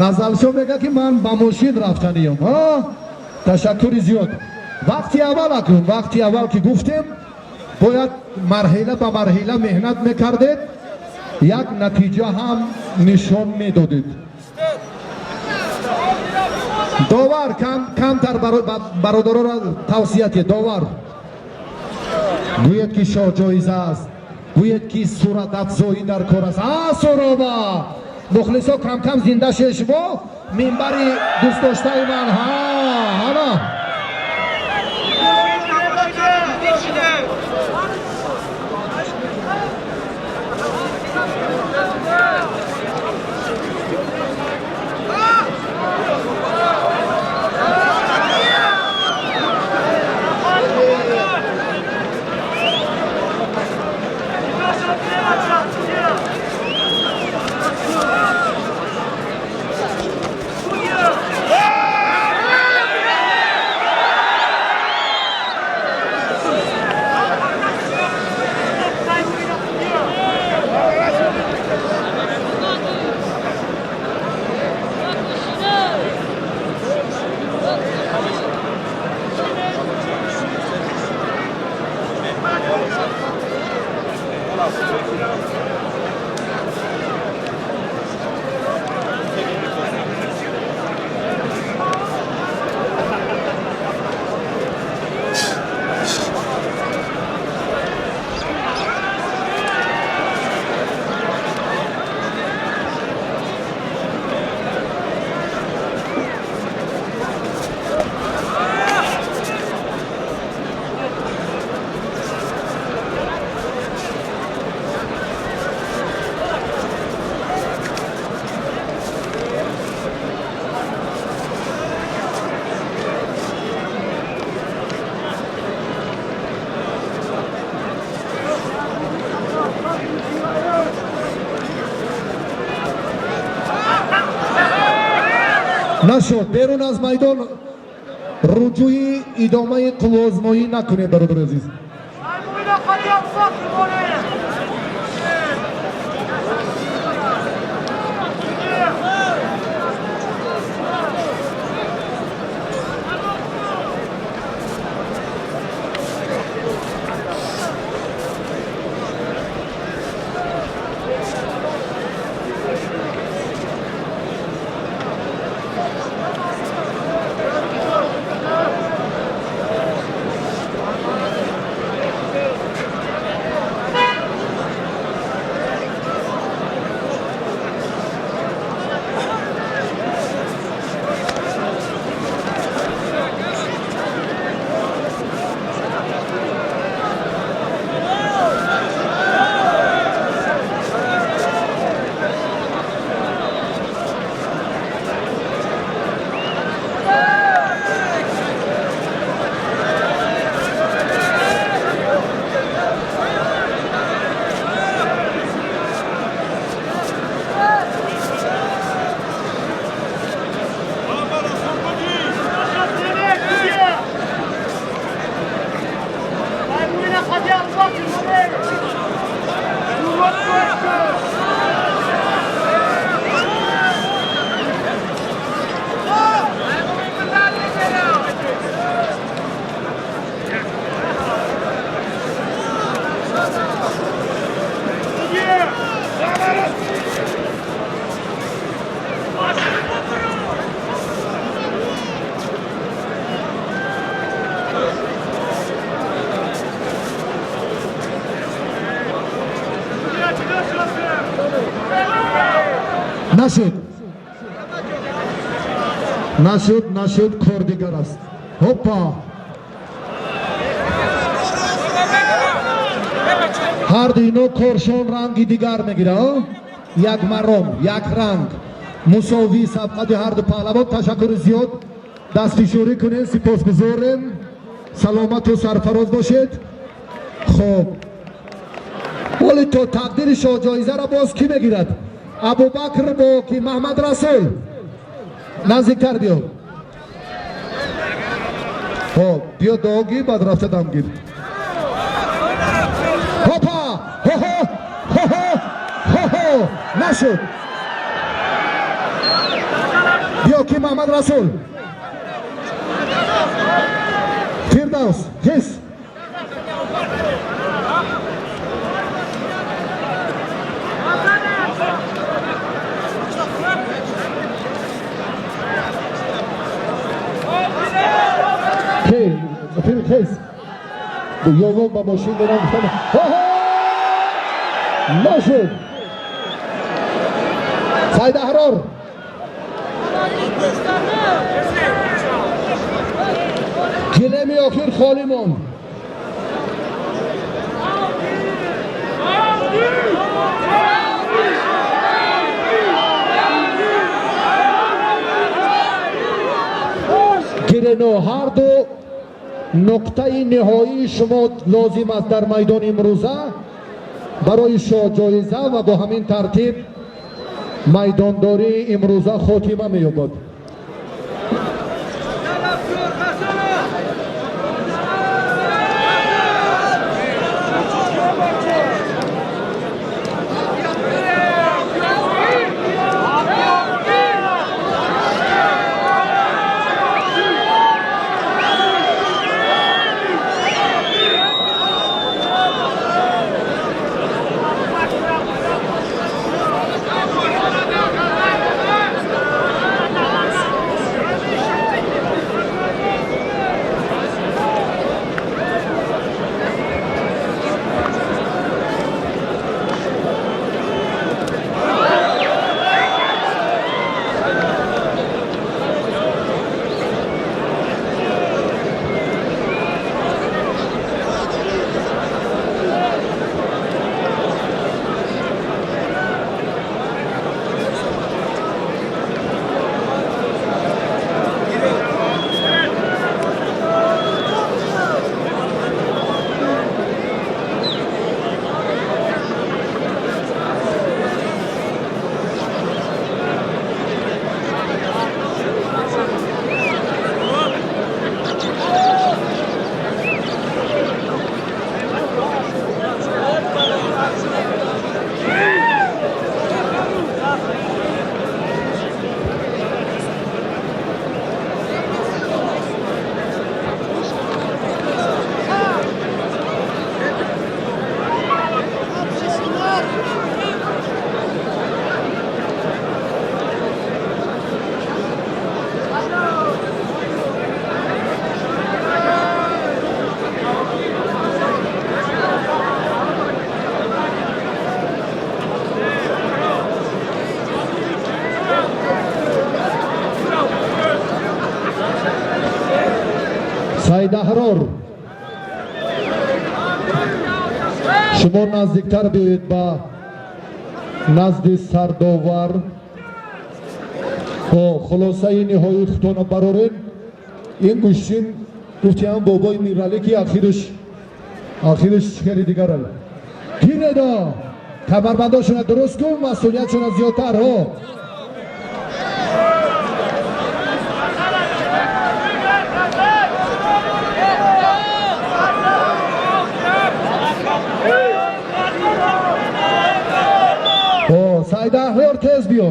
A: Ғазалшо мегӯяд, ки ман ба мошин рафтаниём. Ташаккури зиёд. Вақти аввал, акун вақти аввал ки гуфтем, бояд марҳила ба марҳила меҳнат мекардед. Як натиҷа ҳам нишон медодед. Довар камтар бародароро тавсия диҳед. Довар гӯяд, ки шоҳҷоиза аст, гӯяд, ки суратафзоӣ дар кор аст. А суроба мухлисо, кам-кам зинда шед. Шумо минбари дӯстдоштаи ман ҳа ҳама. Нашуд. Берун аз майдон руҷӯи идомаи қувваозмоӣ накунед, бародари азиз. Нашуд, нашуд, нашуд, кор дигар аст. Ҳопа, ҳарду ино коршон ранги дигар мегира. Як маром, як ранг, мусовӣ сабқати ҳарду паҳлавон. Ташаккури зиёд, дастфишорӣ кунед. Сипосгузорем, саломату сарфароз бошед. Хоб, ҳоли то тақдири шоҳҷоизаро боз кӣ мегирад? Абубакр бо ки? Маҳмад Расул, наздиктар биё. Хоб, биё, дуогӣ, баъд рафта дамгир. Ҳопа, ҳо-ҳо, ҳо-ҳо, ҳо-ҳо, нашуд. Биё, ки Маҳмад Расул. Фирдавс, хис. Хез ёвон ба мошин дорам, гуфтам нашуд. Сайдаҳрор, гилеми охир холӣ монд. Гирено, ҳарду нуқтаи ниҳоии шумо лозим аст дар майдони имрӯза барои шоҳҷоиза ва бо ҳамин тартиб майдондории имрӯза хотима меёбад. Сайдаҳрор, шумо наздиктар биёед ба назди сардовар, бо хулосаи ниҳоии худтона бароред. Ин гӯштин гуфтиам бобои Миралӣ, ки ахираш хеле дигарам. Гиреда, камарбандошона дуруст кун, масъулиятшона зиёдтар. Ҳо, Сайдаҳрор, тез биё.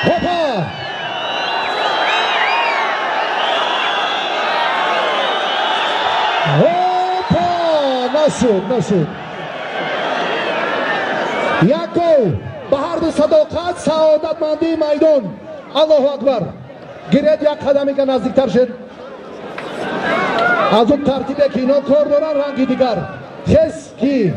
A: Хопа! Опа! Нашуд, нашуд. Як гол ба ҳарду садоқат, саодатмандии майдон. Аллоҳу акбар. Гиред, як қадамика наздиктар шед. Аз он тартибе ки ино кор доранд, ранги дигар. Хес ки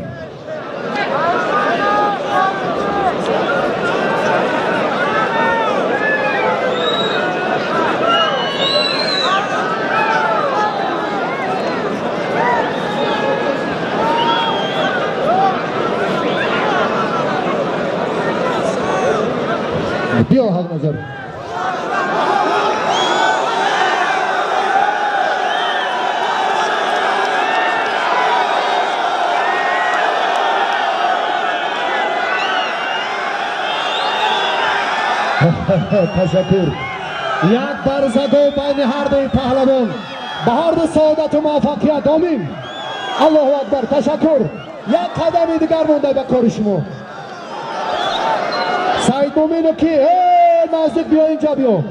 A: биё, Ҳақназар. Ташаккур. Як барзаго байни ҳар дуи паҳлавон. Ба ҳар ду саодату муваффақият. Омин. Аллоҳу акбар. Ташаккур. Як қадами дигар монда ба кори шумо. Саид Мумину ки? Наздик биё, инҷа биё.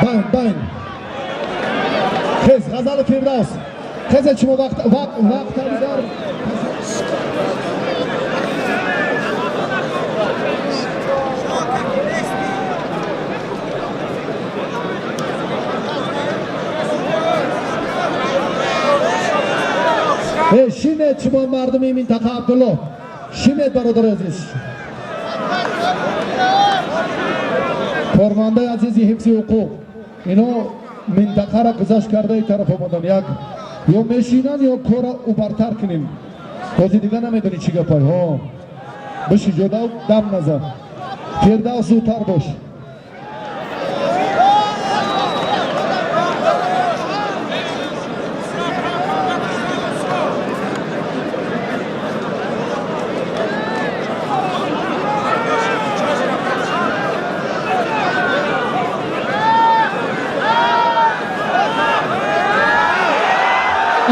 A: Байн, байн. Хез, Ғазали Фирдавс. Хезе, шумо вақт вақт вақт дигар. Шинед шумо, мардуми минтақа. Абдулло, шинед, бародари азиз, кормандаи азизи ҳифзи ҳуқуқ. Ино минтақаро гузашт кардаи тараф омадан. Як ё мешинанд, ё кора убартар кунем. Ҳозир дига намедонӣ чӣ гапай. Ҳо, биши ҷода, дам назан. Фирдавс, зудтар бош.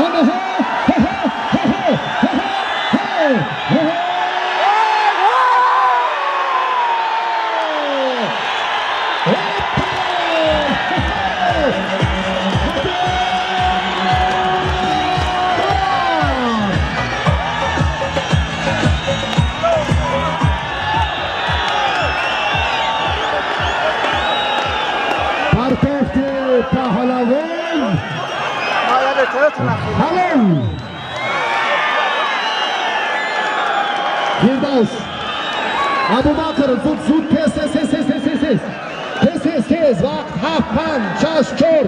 A: Анаҳа, ҳа-ҳа, ҳа-ҳа, ҳа-ҳа, ҳа-ҳа. Партофти паҳлавон. Ҳалол. Фирдавс, Абубакр, зуд, зуд, тез, тез, тез, тез, тез, тез, тез, тез, тез, тез. Вақт ҳафт, панҷ, шаш, чор,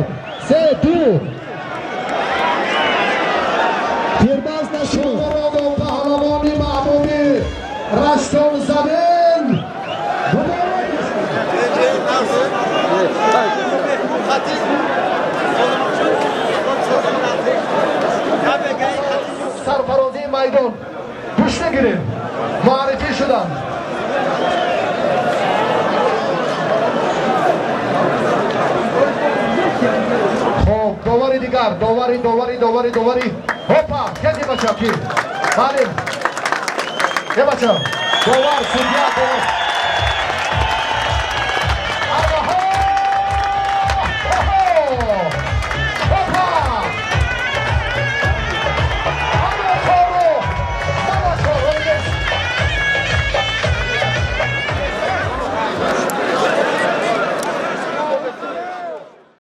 A: се, ду. Фирдавс нашуморово паҳлавони маҳбуби Раштон замин. Муборак. Сарфарозии майдон гӯш нагирем, муаррифӣ шуданд. Хоб, довари дигар, довари, довари, довари, довари. Ҳопа, хези, бача, ки бале, е, бача, довар, судья, довар.